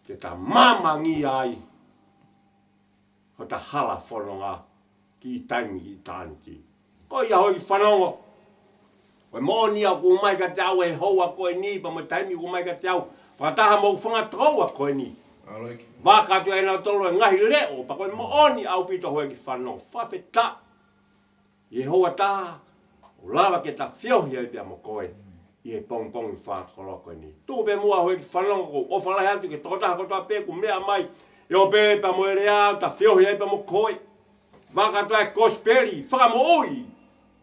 Ke ta māmangia ai hota hala fononga ki he taimi ʻi tāniti. Ko ia hoʻo kiʻi fanongo. Ko e moʻoni ia ʻoku ʻomai kiate au he houa ko eni pea mo e taimi ʻoku ʻomai kiate au. Fakataha mo e fanga tokoua ko eni. Vaka atu ʻe nautolu e ngaahi leʻo, pea ko e moʻoni ʻaupito hoʻo kiʻi fanongo. Fakafetaʻi. ʻI he houa taha, ʻoku lava ke ta feohi ai pea mo koe ʻi he pongipongi fakakoloa ko eni. Tuku pē muʻa hoʻo kiʻi fanongo, ʻoku ou ʻofa lahi atu ki he tokotaha kotoa pē kuo meʻa mai. ʻIo pē pea mo e lea, ta feohi ai pea mo koe. Vaka atu ʻa e kosipeli fakamoʻui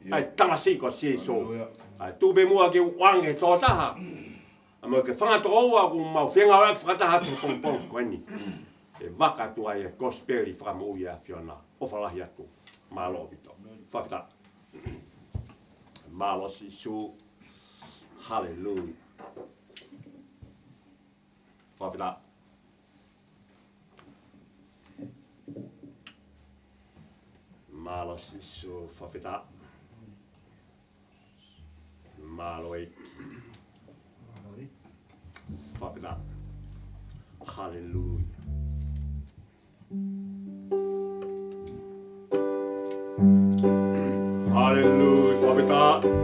ʻa e tamasiʻi ko Sīsū. Haleluia. ʻA, tuku pē muʻa ke u ʻoange he tokotaha ʻa mo e kiʻi fanga tokoua ʻoku mau fengāueʻaki fakataha atu he pongipongi ko eni. ʻE vaka atu ai e kosipeli fakamoʻui ʻa e ʻAfiona. ʻOfa lahi atu. Mālō ʻaupito. Fakafetaʻi. Mālō Sīsū. Haleluia. Fakafetaʻi. Mālō Sīsū. Fakafetaʻi. Mālō ʻEiki. Fakafetaʻi. Haleluia. Haleluia. Fakafetaʻi.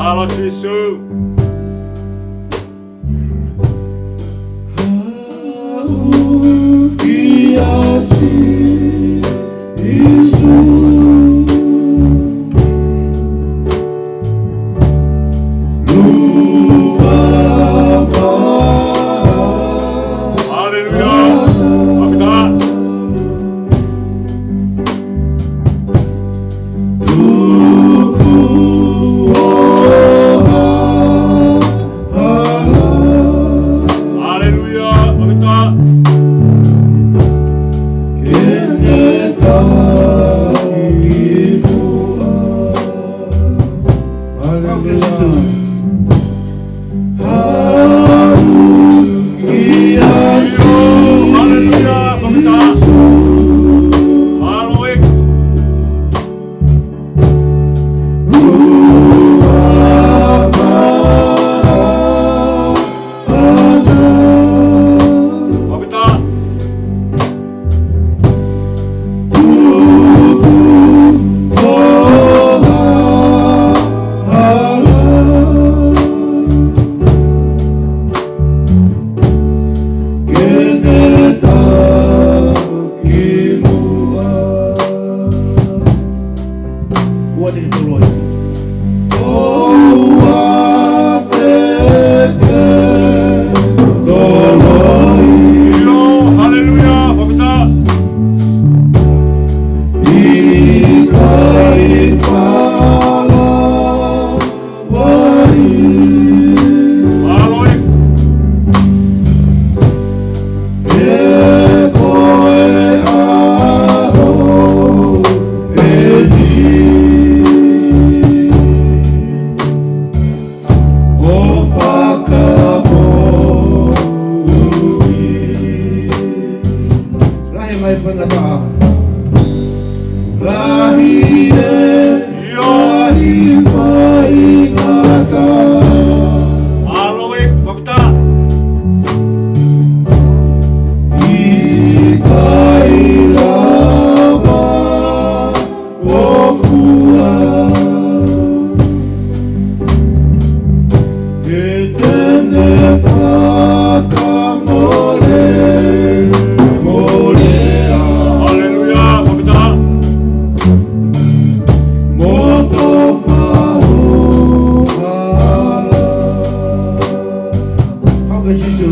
Mālō Sīsū. Haleluia. Fakafetaʻi. Haleluia. Fakafetaʻi. Haleluia. Haleluia. Fakafetaʻi. Haleluia. Fakafetaʻi. Ua te toloi. Ua te toloi. Haleluia. Fakafetaʻi. ʻIkai fala. Mālō ē. He ko e ʻaho eni ʻo fakamoʻui. Lahi mai faingataʻa. Lahi ē, lahi faingataʻa. Mālō ē, fakafetaʻi. ʻIkai lava ʻo fua. Ke te ne fakamole, molea. Haleluia, fakafetaʻi. Mo to faʻo hala. Hau ke Sīsū.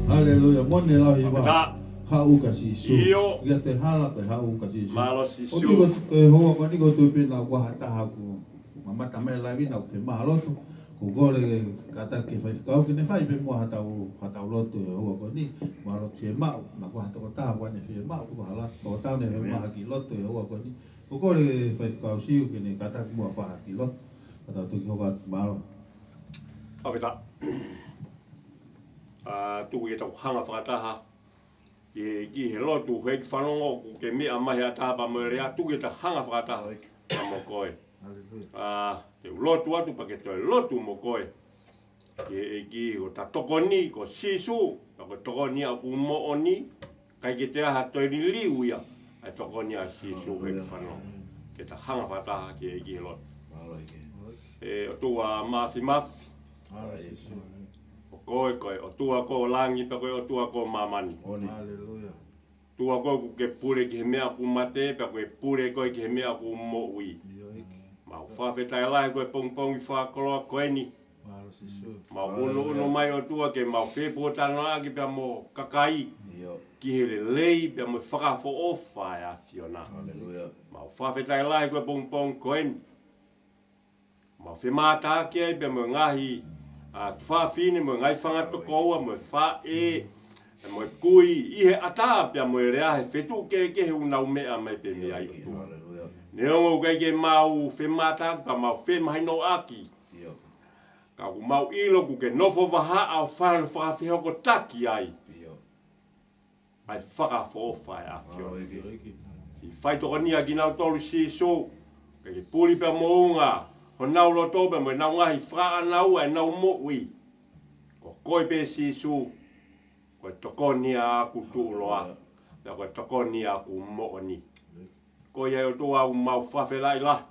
Haleluia. Mone lau hiva. Haʻu kia Sīsū. ʻIo. ʻIkai te hala pē, haʻu kia Sīsū. Mālō Sīsū. ʻOku ou tui ko e houa ko eni ʻoku ou tui pē naʻa ʻoku ʻi ai ha taha ʻoku mamata mai laivi naʻa ʻoku fiemaʻu ha lotu. ʻOku ou kole kātaki ki he faifekau ke ne fai pē muʻa haʻatau, haʻatau lotu he houa ko eni. Mo ha lotu fiemaʻu, naʻa ʻoku ʻi ai ha tokotaha ʻoku ne fiemaʻu, pe ko ha la-, tokotaha ʻoku ne fiemaʻu ha kiʻi lotu he houa ko eni. ʻOku ou kole faifekau Siu ke ne kātaki muʻa fai ha kiʻi lotu. Ka tau toki hoko atu, mālō. Fakafetaʻi. ʻA, tuku ke tau hanga fakataha ki he, ki he lotu, he ʻeku fanongo ʻoku ke meʻa mai he ʻatā pea mo e lea, tuku ke ta hanga fakataha pea mo koe. Haleluia. ʻA, te u lotu atu pea ke toe lotu mo koe. Ki he ʻEiki, ko ta tokoni ko Sīsū, pea ko e tokoni ia ʻoku moʻoni, ʻikai ke toe ʻi ai ha toe liliu ia, ʻa e tokoni ʻa Sīsū he ʻeku fanongo. Ke ta hanga fakataha ki he ʻEiki he lotu. Mālō ʻEiki. ʻE ʻOtua Māfimafi. Mālō Sīsū. ʻO koe, ko e ʻOtua ko ē ʻo langi, pea ko e ʻOtua ko ē ʻo māmani. Haleluia. ʻOtua ko ē ʻoku ke pule ki he meʻa ʻoku mate, pea ʻoku ke pule koe ki he meʻa ʻoku moʻui. ʻIo ʻEiki. Mau fakafetaʻi lahi ko e pongipongi fakakoloa ko eni. Mālō Sīsū. Mau ʻunuʻunu mai ʻOtua ke mau fepōtalanoaʻaki pea mo e kakai. ʻIo. Ki he lelei pea mo e fakaʻofoʻofa ʻa e ʻAfiona. Haleluia. Mau fakafetaʻi lahi ko e pongipongi ko eni. Mau femātaaki ai pea mo e ngaahi ʻa e tuofāfine mo e ngaahi fanga tokoua mo e faʻē, mo e kui ʻi he ʻatā pea mo e lea he feituʻu kehekehe ʻoku nau meʻa mai pē mei ai, ʻOtua. Neongo ʻoku ʻikai ke mau femātaaki pea mau femahinoʻaki, ka ʻoku mau ʻilo ʻoku ke nofo vahaʻa ʻo fai hono fakafehokotaki ai ʻa e fakaʻofoʻofa ʻa e ʻAfiona. Siʻi faitokonia kinautolu Sīsū, ke ke puli pea moʻunga honau loto pea mo ʻenau ngaahi fakaʻānaua ʻenau moʻui. Ko koe pē Sīsū, ko e tokoni ʻaʻaku tuʻuloa, pea ko e tokoni ʻaʻaku moʻoni. Ko ia ʻOtua ʻoku mau fakafetaʻi lahi.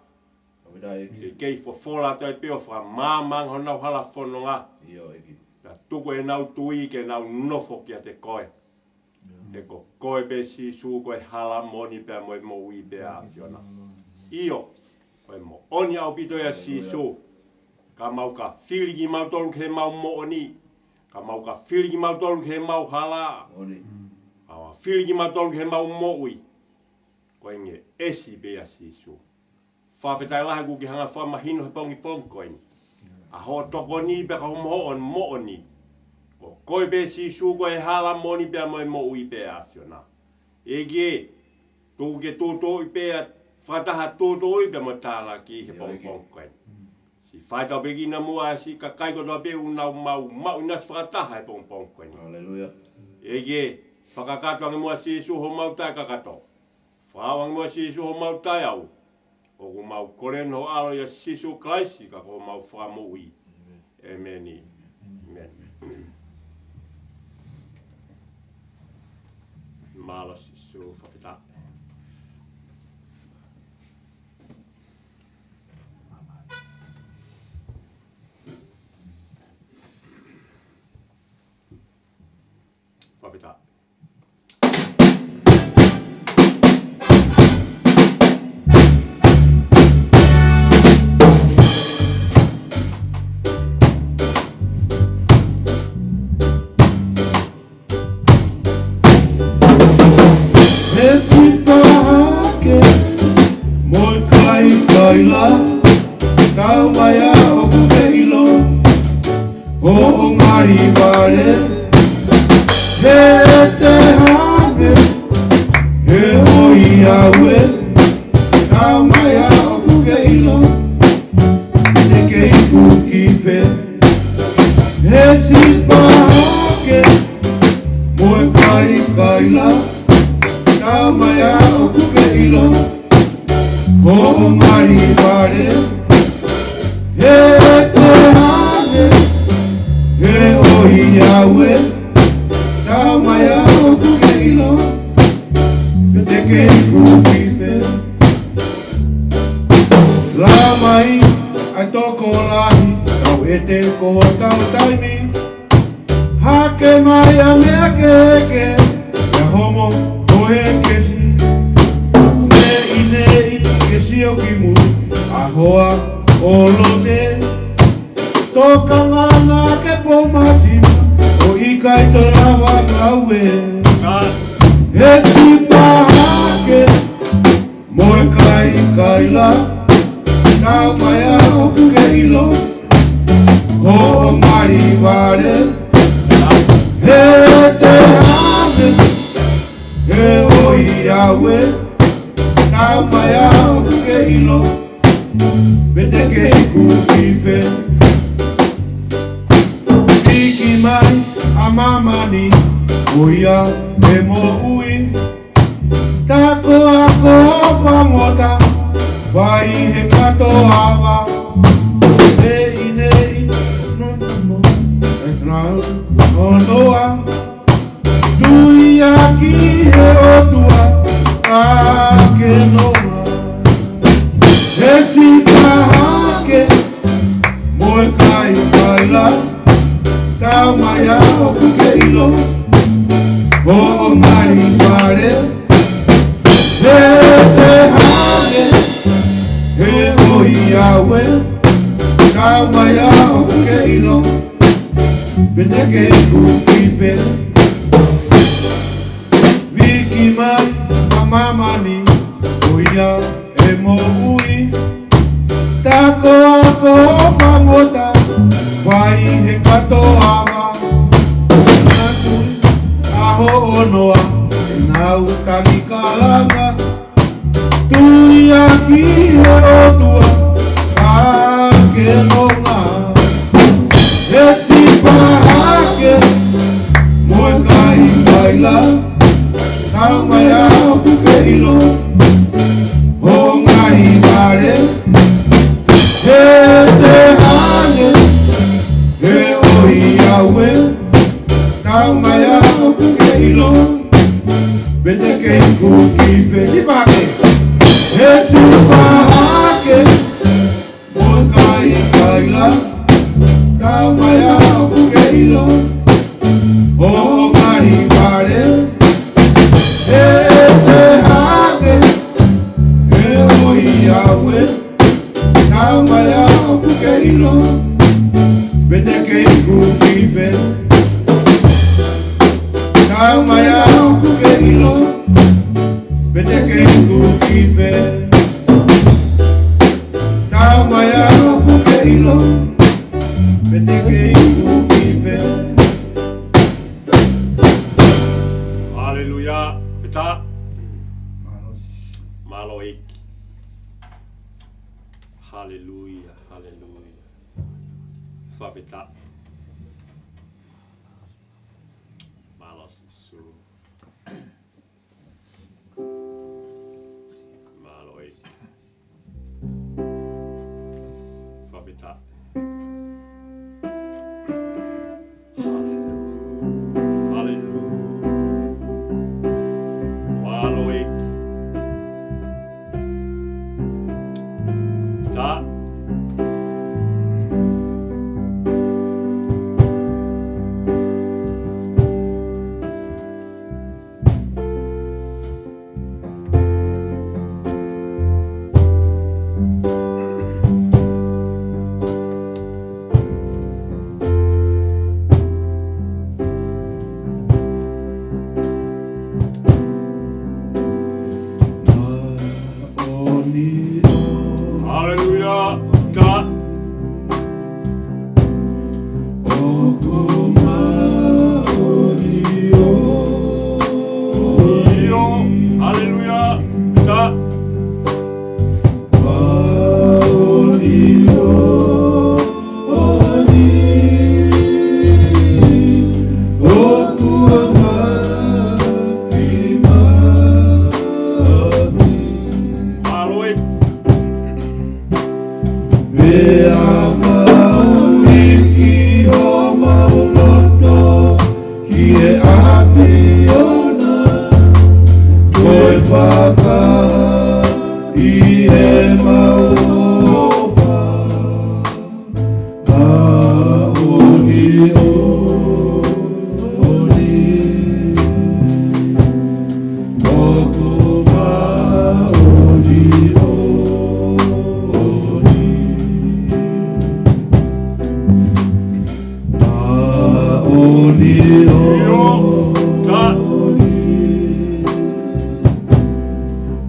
Ke kei fofola atu ai pē ʻo fakamaama honau hala fononga. Pea tuku ʻenau tui ke nau nofo kiate koe. He ko koe pē Sīsū ko e hala, moʻoni pea mo e moʻui pē ʻa e ʻAfiona. ʻIo, ko e moʻoni ʻaupito ia Sīsū. Ka mau ka fili kimautolu ki heʻemau moʻoni. Ka mau ka fili kimautolu ki heʻemau hala. Ka mau fili kimautolu ki heʻemau moʻui. Ko e ngeʻesi pē ia Sīsū. Fakafetaʻi lahi ʻoku ke hanga fakamahino he pongipongi ko eni ʻa hoʻo tokoni pea ka homo hoʻo moʻoni. Ko koe pē Sīsū ko e hala, moʻoni pea mo e moʻui pē ʻa e ʻAfiona. ʻEiki, tuku ke tuʻutuʻuni pē ʻa e fakataha tuʻutuʻuni pea mo tānaki he pongipongi ko eni. Siʻi fai tau pē kinamuʻa siʻi kakai kotoa pē ʻoku nau maʻu, maʻu ʻenau fakataha he pongipongi ko eni. ʻEiki, fakakakato ange muʻa Sīsū homau taʻekakato. Fakaʻau ange muʻa Sīsū homau taʻeʻau. ʻOku mau kole eni ho ʻAlo ʻia Sīsū Kalaisi ka ko homau Fakamoʻui. ʻĒmeni. ʻĒmeni. Mālō Sīsū, fakafetaʻi. Fakafetaʻi. He sipa hake mo e kaikaila, kau mai ā ʻoku ke ʻilo hoʻo ngali vale. He te hake, he ʻoi au ē, kau mai ā ʻoku ke ʻilo, te ke iku ki fē. He sipa hake mo e kaikaila, kau mai ā ʻoku ke ʻilo hoʻo ngali vale. He te hake, he ʻoi au ē, kau mai ā ʻoku ke ʻilo, te ke iku ki fē. Lava mai ʻa e tokolahi, tau ʻete ko hotau taimi. Hake mai ʻa e meʻa kehekehe, ʻa homo ʻo e kesi. Neʻineʻi ke sio ki mui ʻa hoa ʻo Lote. Tokanga naʻa ke pou masima, ʻo ʻikai toe lava ngāue. He sipa hake mo e kaikaila, kau mai ā ʻoku ke ʻilo hoʻo ngali vale. He te hake, he ʻoi au ē, kau mai ā ʻoku ke ʻilo, pe te ke iku ki fē. Hiki mai ʻa māmani, ko ia ʻe moʻui. Takoʻa ko fangota, fai he katoava. Neʻineʻi, no, no, no, e nau, no, no, a. Tui ā ki he ʻOtua, ʻa ke noa. He sipa hake mo e kaikaila, kau mai ā ʻoku ke ʻilo hoʻo ngali vale. He te hake, he ʻoi au ē, kau mai ā ʻoku ke ʻilo, pe te ke iku ki fē. Hiki mai ʻa māmani, ko ia ʻe moʻui. Takoʻa ko fangota, Pai he katoanga, natu a hoʻonoa, nau tangi kalanga, tui ʻaki he ʻOtua, ka ke nonga. He sipa hake, mo e kai kaila, tau mai ʻoku ke ʻilo, ʻo ngaahi vale, he te hane, he ʻoi aue, tau mai ʻoku ke ʻilo, pete kei kuki fe sipa hake. He sipa hake, mo e kai kaila, tau mai ʻoku ke ʻilo, ʻo ngaahi vale, he te hake, he ʻoi aue, tau mai ʻoku ke ʻilo, pete kei kuki fe. Tau mai ʻoku ke ʻilo, pete kei kuki fe. Tau mai ʻoku ke ʻilo, pete kei kuki fe. Haleluia. Peta. Mālō ʻEiki. Haleluia, haleluia. Fakafetaʻi. Mālō Sīsū. Mālō ʻEiki. Fakafetaʻi. Haleluia. Haleluia. Mālō ʻEiki. Ta. Haleluia. Ka. ʻIo. Haleluia. Ka. Mālō ʻEiki. Pea mau hiki homau loto ki he ʻAfiona, ko e fakaʻi ʻemau ʻofa. ʻAʻoni, ʻaʻoni, ʻoku māʻoniʻoni. ʻAʻoni, ʻaʻoni,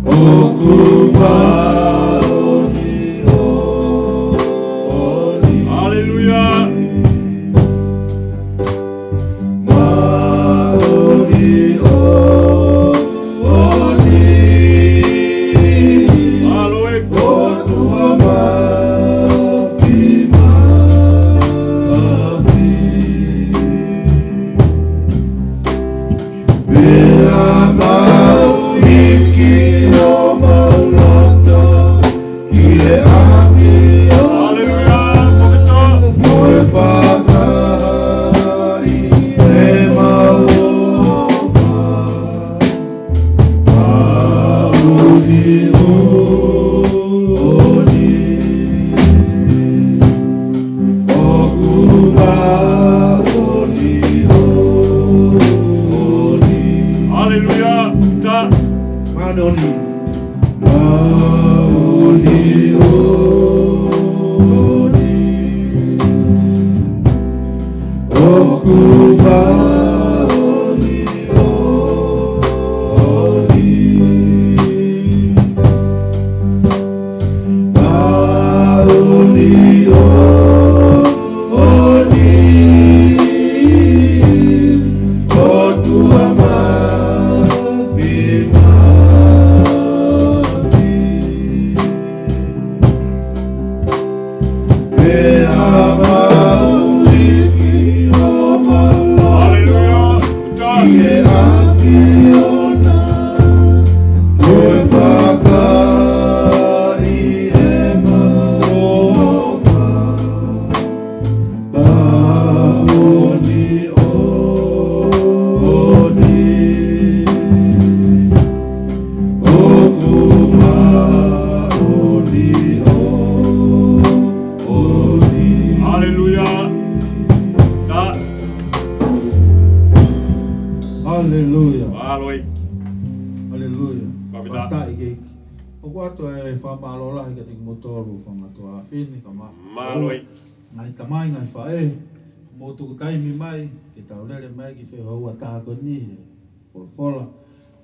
ʻoku māʻoniʻoni. Haleluia. Māʻoniʻoni. Mālō ʻEiki. ʻOtua mafimafi. Pea mau hiki homau loto ki he ʻAfiona. Haleluia, fakafetaʻi. Ko e fakaʻi ʻemau ʻofa. ʻAʻoni, ʻaʻoni, ʻoku māʻoniʻoni. Haleluia. Ta. Māʻoniʻoni. Māʻoniʻoni. ʻOku māʻoniʻoni. Māʻoniʻoni. Haleluia. Mālō ʻEiki. Haleluia. Fakafetaʻi. Fakafetaʻi ki he ʻEiki. ʻOku ʻoatu e fakamālō lahi kiate kimoutolu fanga tuofefine kae ʻumaʻā e ngaahi tamai, ngaahi faʻē, mou tuku taimi mai ke tau lele mai ki he feʻofoʻofani ko eni he folofola,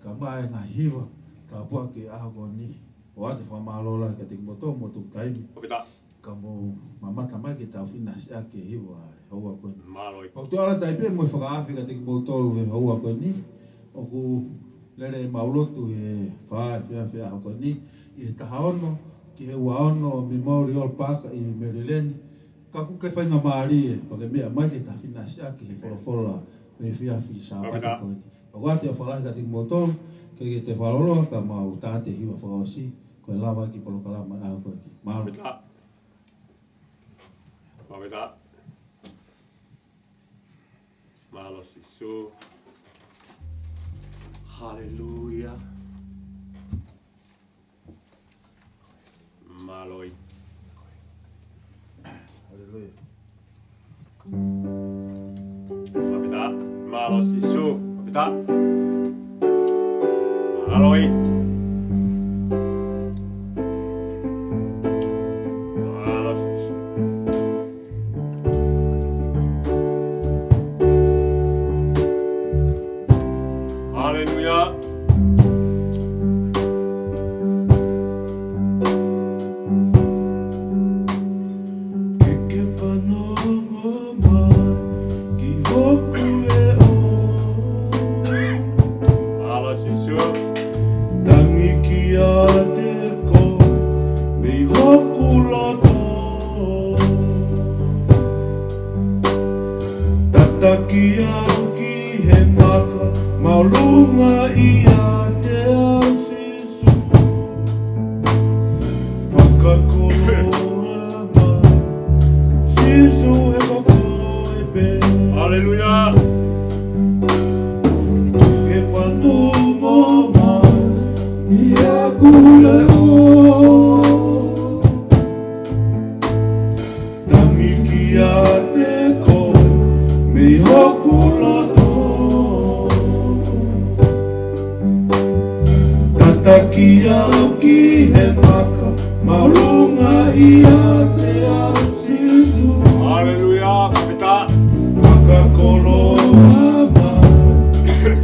kae ʻumaʻā e ngaahi hiva tāpuaki ʻo e ʻaho ko eni. ʻOatu e fakamālō lahi kiate kimoutolu, mou tuku taimi. Fakafetaʻi. Ka mou mamata mai ke tau fina siʻaki e hiva he houa ko eni. Mālō ʻEiki. ʻOku ou ala atu pē mo e fakaafe kiate kimoutolu he houa ko eni. ʻOku lele ʻemau lotu he fā efiafi ʻaho ko eni, ʻi he taha ono ki he ua ono Memorial Park ʻi Maryland. Ka ʻoku ke faingamālie pea ke meʻa mai ke tau fina siʻaki he folofola he efiafi Sāpate ko eni. ʻOatu e fakamālō lahi kiate kimoutolu, ke ke toe fakalōloa ka mau tā atu e hiva fakaʻosi, ko e lava ki he polokalama ʻaho ko eni. Mālō. Fakafetaʻi. Mālō Sīsū. Haleluia. Mālō ʻEiki. Haleluia. Fakafetaʻi. Mālō Sīsū. Fakafetaʻi. Mālō ʻEiki. Mālō Sīsū. Haleluia. Ke ke fanongo mai ki hoku leʻo. Mālō Sīsū. Tangi kiate koe mei hoku loto. Tataki au ki he maka māʻolunga ʻiate au, Sīsū. Fakakoloa mai, Sīsū, he ko koe pē. Haleluia. Ke fanongo mai ki hoku leʻo. Tangi kiate koe mei hoku loto. Tataki au ki he maka māʻolunga ʻiate au, Sīsū. Haleluia, fakafetaʻi. Fakakoloa mai,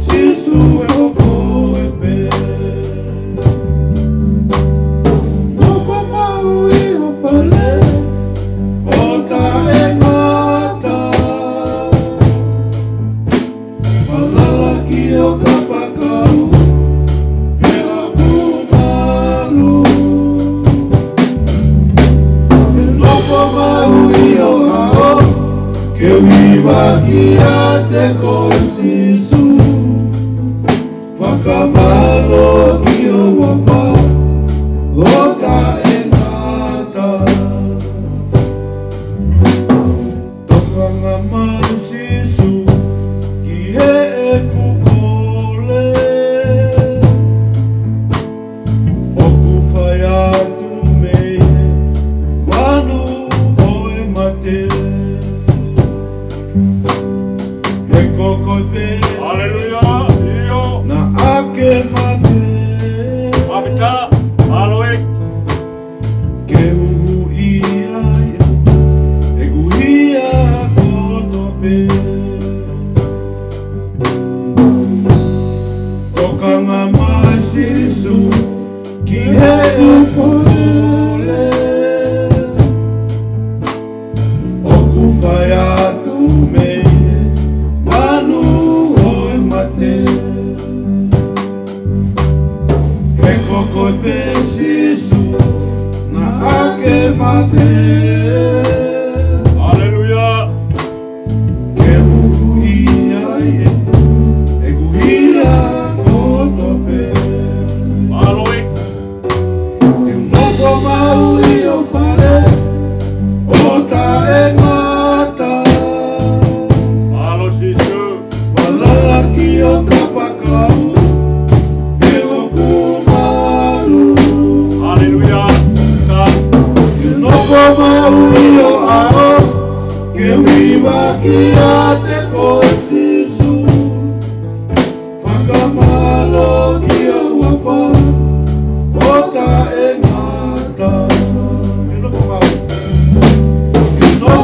Sīsū, he ko koe pē. Nofo maʻu ʻi ho fale ʻo taʻengata. Falala ki ho kapakau he ʻapi malu. Nofo maʻu ʻi ho ʻao ke u hiva kiate koe, Sīsū. Fakamālō ki ho huafa ʻo taʻengata. Tokanga mai, Sīsū, ki heʻeku kole. ʻOku fai atu mei he vanu ʻo e mate. He ko koe pē, Haleluia. ʻIo. Naʻa ke mate. Fakafetaʻi.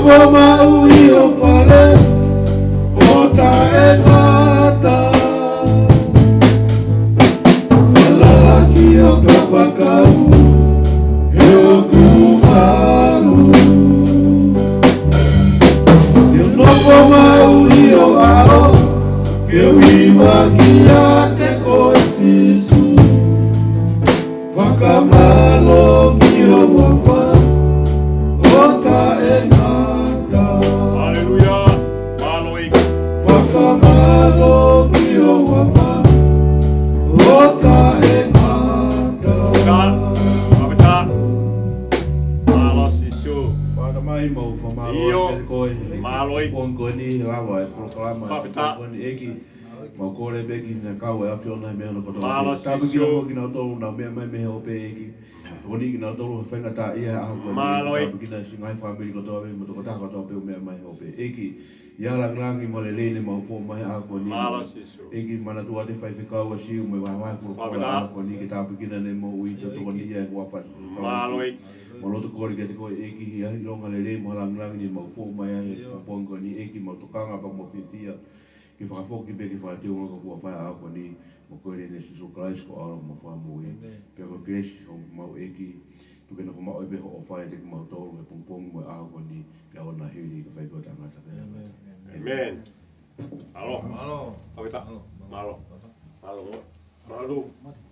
Ko maʻu ʻi ho fale ʻo taʻengata. Falala ki ho kapakau he ʻoku malu. Ke nofo maʻu ʻi ho ʻao ke ui mai kiate koe Sīsū. Fakamālō ki ho huafa ʻo taʻengata. Haleluia. Mālō ʻEiki. Fakamālō ki ho huafa ʻo taʻengata. Fakafetaʻi. Fakafetaʻi. Mālō Sīsū. Fakafetaʻi, mau fakamālō ʻIo. ʻEiki koe. Mālō ʻEiki. Pongipongi ko eni lava e polokalama Fakafetaʻi. Pongipongi ko eni ʻEiki. Mau kole pē ʻEiki ke kau e ʻAfiona he meʻa kotoa. Mālō Sīsū. Tāpuekina foki kinautolu ʻoku nau meʻa mai mei he ope ʻEiki. Tokoniʻi kinautolu he faingataʻaʻia he ʻaho ko eni. Mālō ʻEiki. Tāpuekina siʻi ngaahi fāmili kotoa pē mo e tokotaha kotoa pē ʻoku meʻa mai he ope ʻEiki. ʻIa lāngilangi mo e lelei ne mau foʻou mai he ʻaho ko eni. Mālō Sīsū. ʻEiki, manatua ʻa e faifekau ʻa Siu mo e vahevahe polokalama Fakafetaʻi. ʻAho ko eni ke tāpuekina ne mau ui tokoni ia ʻi he huafa ʻo Sīsū Mālō Kalaisi. ʻEiki. Mau loto kole kiate koe ʻEiki, ʻi he ʻilonga lelei mo e lāngilangi ne mau foʻou mai ai he pongipongi ko eni ʻEiki, mau tokanga pea mau fiefia ke fakafoki pē ke fakateunga ki ho huafa he ʻaho ko eni, mo e huafa ʻo Sīsū Kalaisi ko e ʻAlo mo e Fakamoʻui. ʻĒmeni. Pea ko e kelesi ʻo e ʻEiki, tuku ke nofo maʻu ai pē hoʻo ʻofa ʻiate kimautolu he pongipongi mo e ʻaho ko eni, pea ʻo na hili ka fai pē ʻo taʻengata pē. ʻĒmeni. ʻĒmeni. Mālō. Mālō. Fakafetaʻi. Mālō. Mālō. Mālō. Mālō.